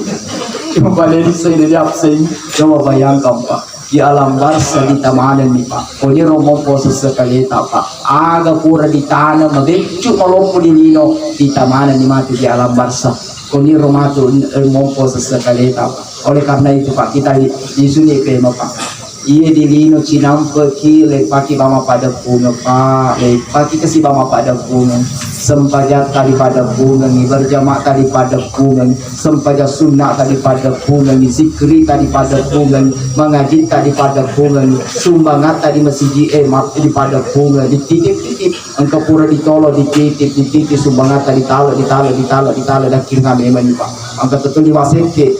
Cuma balik saya dari absen. Coba bayangkan, Pak. Di alam barsa di tamanan nih, Pak. Kau ni romo puasa sekali tak, Pak. Aga pura di tanah, mabeccu malompo di lino, di tamanan nih mati di alam barsa. Kau ni romo tu, eh, mompo sesekali tak, Pak. Oleh karena itu, Pak, kita di, di sini pema, Pak. Iya di lino cinampeki, lepaki bama pada punga, Pak. Lepaki kasi bama pada punga. Sempajatta di pada punga, berjamaah di pada punga. Sempajang sunna tadi pada pungengi, zikri tadi pada pungengi, mangaji tadi pada pungengi, sumbangan tadi masiji e map di pada pungengi, dititip-titip, engka pura ditolo dititip, dititip sumbangan tadi talo, ditalo, ditalo, ditalo, dakkir ngamemang, Pak. Engka tetu liwaseke,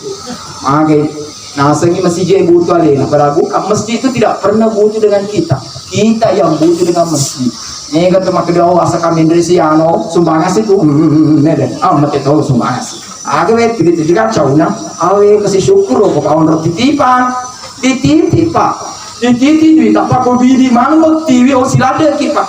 mage, nasengi masiji e butuh alena, padahal bukan, masjid itu tidak pernah butuh dengan kita, kita yang butuh dengan masjid. Nega tu makkeda, "Oh, asa kami Indonesia, ano, sumbangan situ." Hmm, hmm, hmm, hmm, nede. Ah, mate tau sumbangan situ. Aga we, titip-titip kacau na. Awe, kasi syukur ko kawan ro titipan. Dititip, Pak. Dititip duit, apa ko bidi manuk tiwi, oh, siladeki, Pak.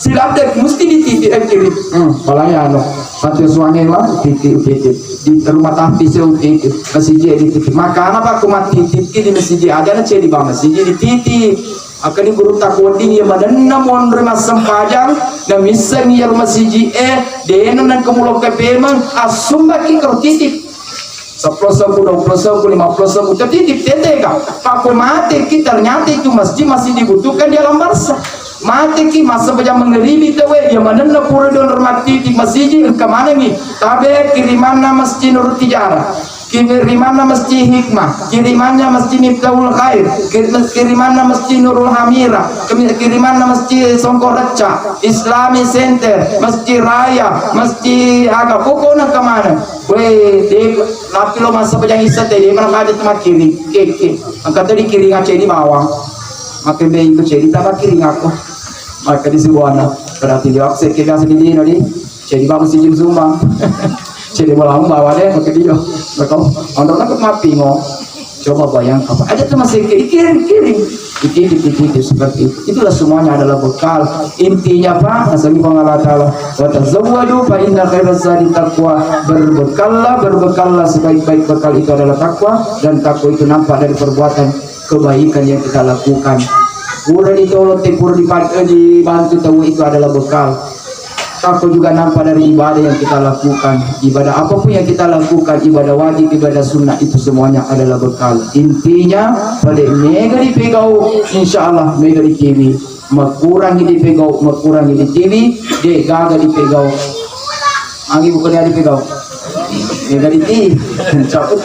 Siladeki, mesti dititip, eh, kiri. Hmm, palaya, ano. Mati suange lah, titip, titip. Di rumah tapi saya titip. Masiji dititip. Makana, Pak, ko matitip ki di masiji aja na cedi ba masiji dititip. Akkani gurutta kodding iya manenna monro massempajang, na misseng iya rumah siji e, dena nengka mulokka pemeng, assumbaki karo titip. Seppulo sebbu, dua puluh sebbu, lima puluh sebbu, tetitip tetega. Pakko mate ki, ternyata itu masjid masih dibutuhkan di alam barsa. Mate ki, massempajang mengeribi tawe, iya manenna pura don rumah titip masjid, engka manengi. Tabe kirimanna masjid Nurul Tijara. Kirimanna Masjid Hikmah, kirimanna Masjid Miftahul Khair, kir-, kirimanna Masjid Nurul Hamira, kemi-, kirimanna Masjid Songkorecca, Islamic Center, Masjid Raya, Masjid aga, pokokna kemana. Weh, de, tapi lo masa pejang isa te, de mana kaja tu makiring, keke. Angkat tadi kiring aja di bawang. Makin be itu jadi tambah kiring aku. Maka di sebuahnya, berarti dia waktu ke biasa di dino di. Jadi bagus izin sumbang. Jadi mau lama bawa deh, pakai dia. Betul. Untuk nak mappingo. Coba bayangkan, Pak. Ada teman saya kirim, kirim. Dititip, dititip seperti itu. Itulah semuanya adalah bekal. Intinya, Pak, nasabi Puang Allah Ta'ala, "Wa tazawwadu fa inna khairaz zadi taqwa." Berbekallah, berbekallah, sebaik-baik bekal itu adalah takwa, dan takwa itu nampak dari perbuatan kebaikan yang kita lakukan. Pura ditolong, pura dipan-, eh, dibantu tahu itu adalah bekal. Takwa juga nampak dari ibadah yang kita lakukan. Ibadah apapun yang kita lakukan, ibadah wajib, ibadah sunnah, itu semuanya adalah bekal. Intinya, pada mega dipegau, insya Allah mega ditiwi. Makurangi dipegau, makurangi ditiwi, de gaga dipegau. Anggi bukan dia dipegau. Mega ditiwi. Cabut.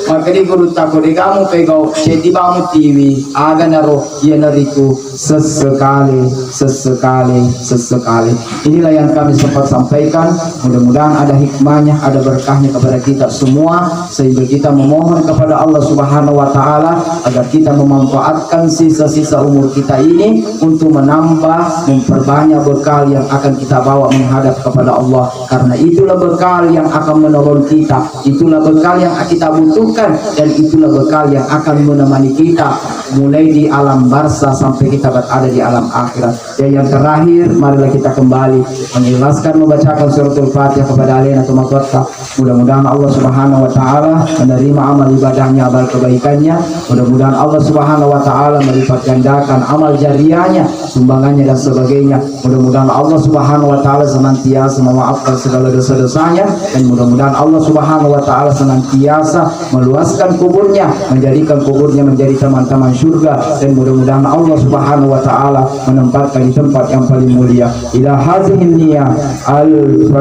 Maka di guru takwa de gamu pegau, jadi bamu tiwi. Aga naro, iyanaritu Sessekali, sessekali, sessekali. Inilah yang kami sempat sampaikan. Mudah-mudahan ada hikmahnya, ada berkahnya kepada kita semua, sehingga kita memohon kepada Allah Subhanahu wa Ta'ala agar kita memanfaatkan sisa-sisa umur kita ini untuk menambah, memperbanyak bekal yang akan kita bawa menghadap kepada Allah. Karena itulah bekal yang akan menolong kita, itulah bekal yang kita butuhkan, dan itulah bekal yang akan menemani kita mulai di alam barzah sampai kita berada di alam akhirat. Dan yang terakhir, marilah kita kembali mengikhlaskan membacakan suratul Fatihah kepada alena tomatoatta. Mudah-mudahan Allah Subhanahu wa Ta'ala menerima amal ibadahnya, amal kebaikannya. Mudah-mudahan Allah Subhanahu wa Ta'ala melipat gandakan amal jariahnya, sumbangannya, dan sebagainya. Mudah-mudahan Allah Subhanahu wa Ta'ala senantiasa memaafkan segala dosa-dosanya, dan mudah-mudahan Allah Subhanahu wa Ta'ala senantiasa meluaskan kuburnya, menjadikan kuburnya menjadi taman-taman surga, dan mudah-mudahan Allah Subhanahu wa Ta'ala menempatkan di tempat yang paling mulia. Ila hazihin niyah. Al-Fatihah.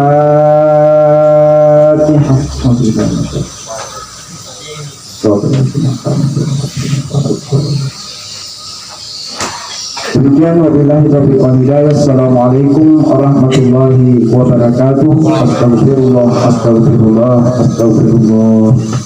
Demikian, wabillahi taufiq wal hidayah. Assalamualaikum warahmatullahi wabarakatuh. Astagfirullah, astagfirullah, astagfirullah.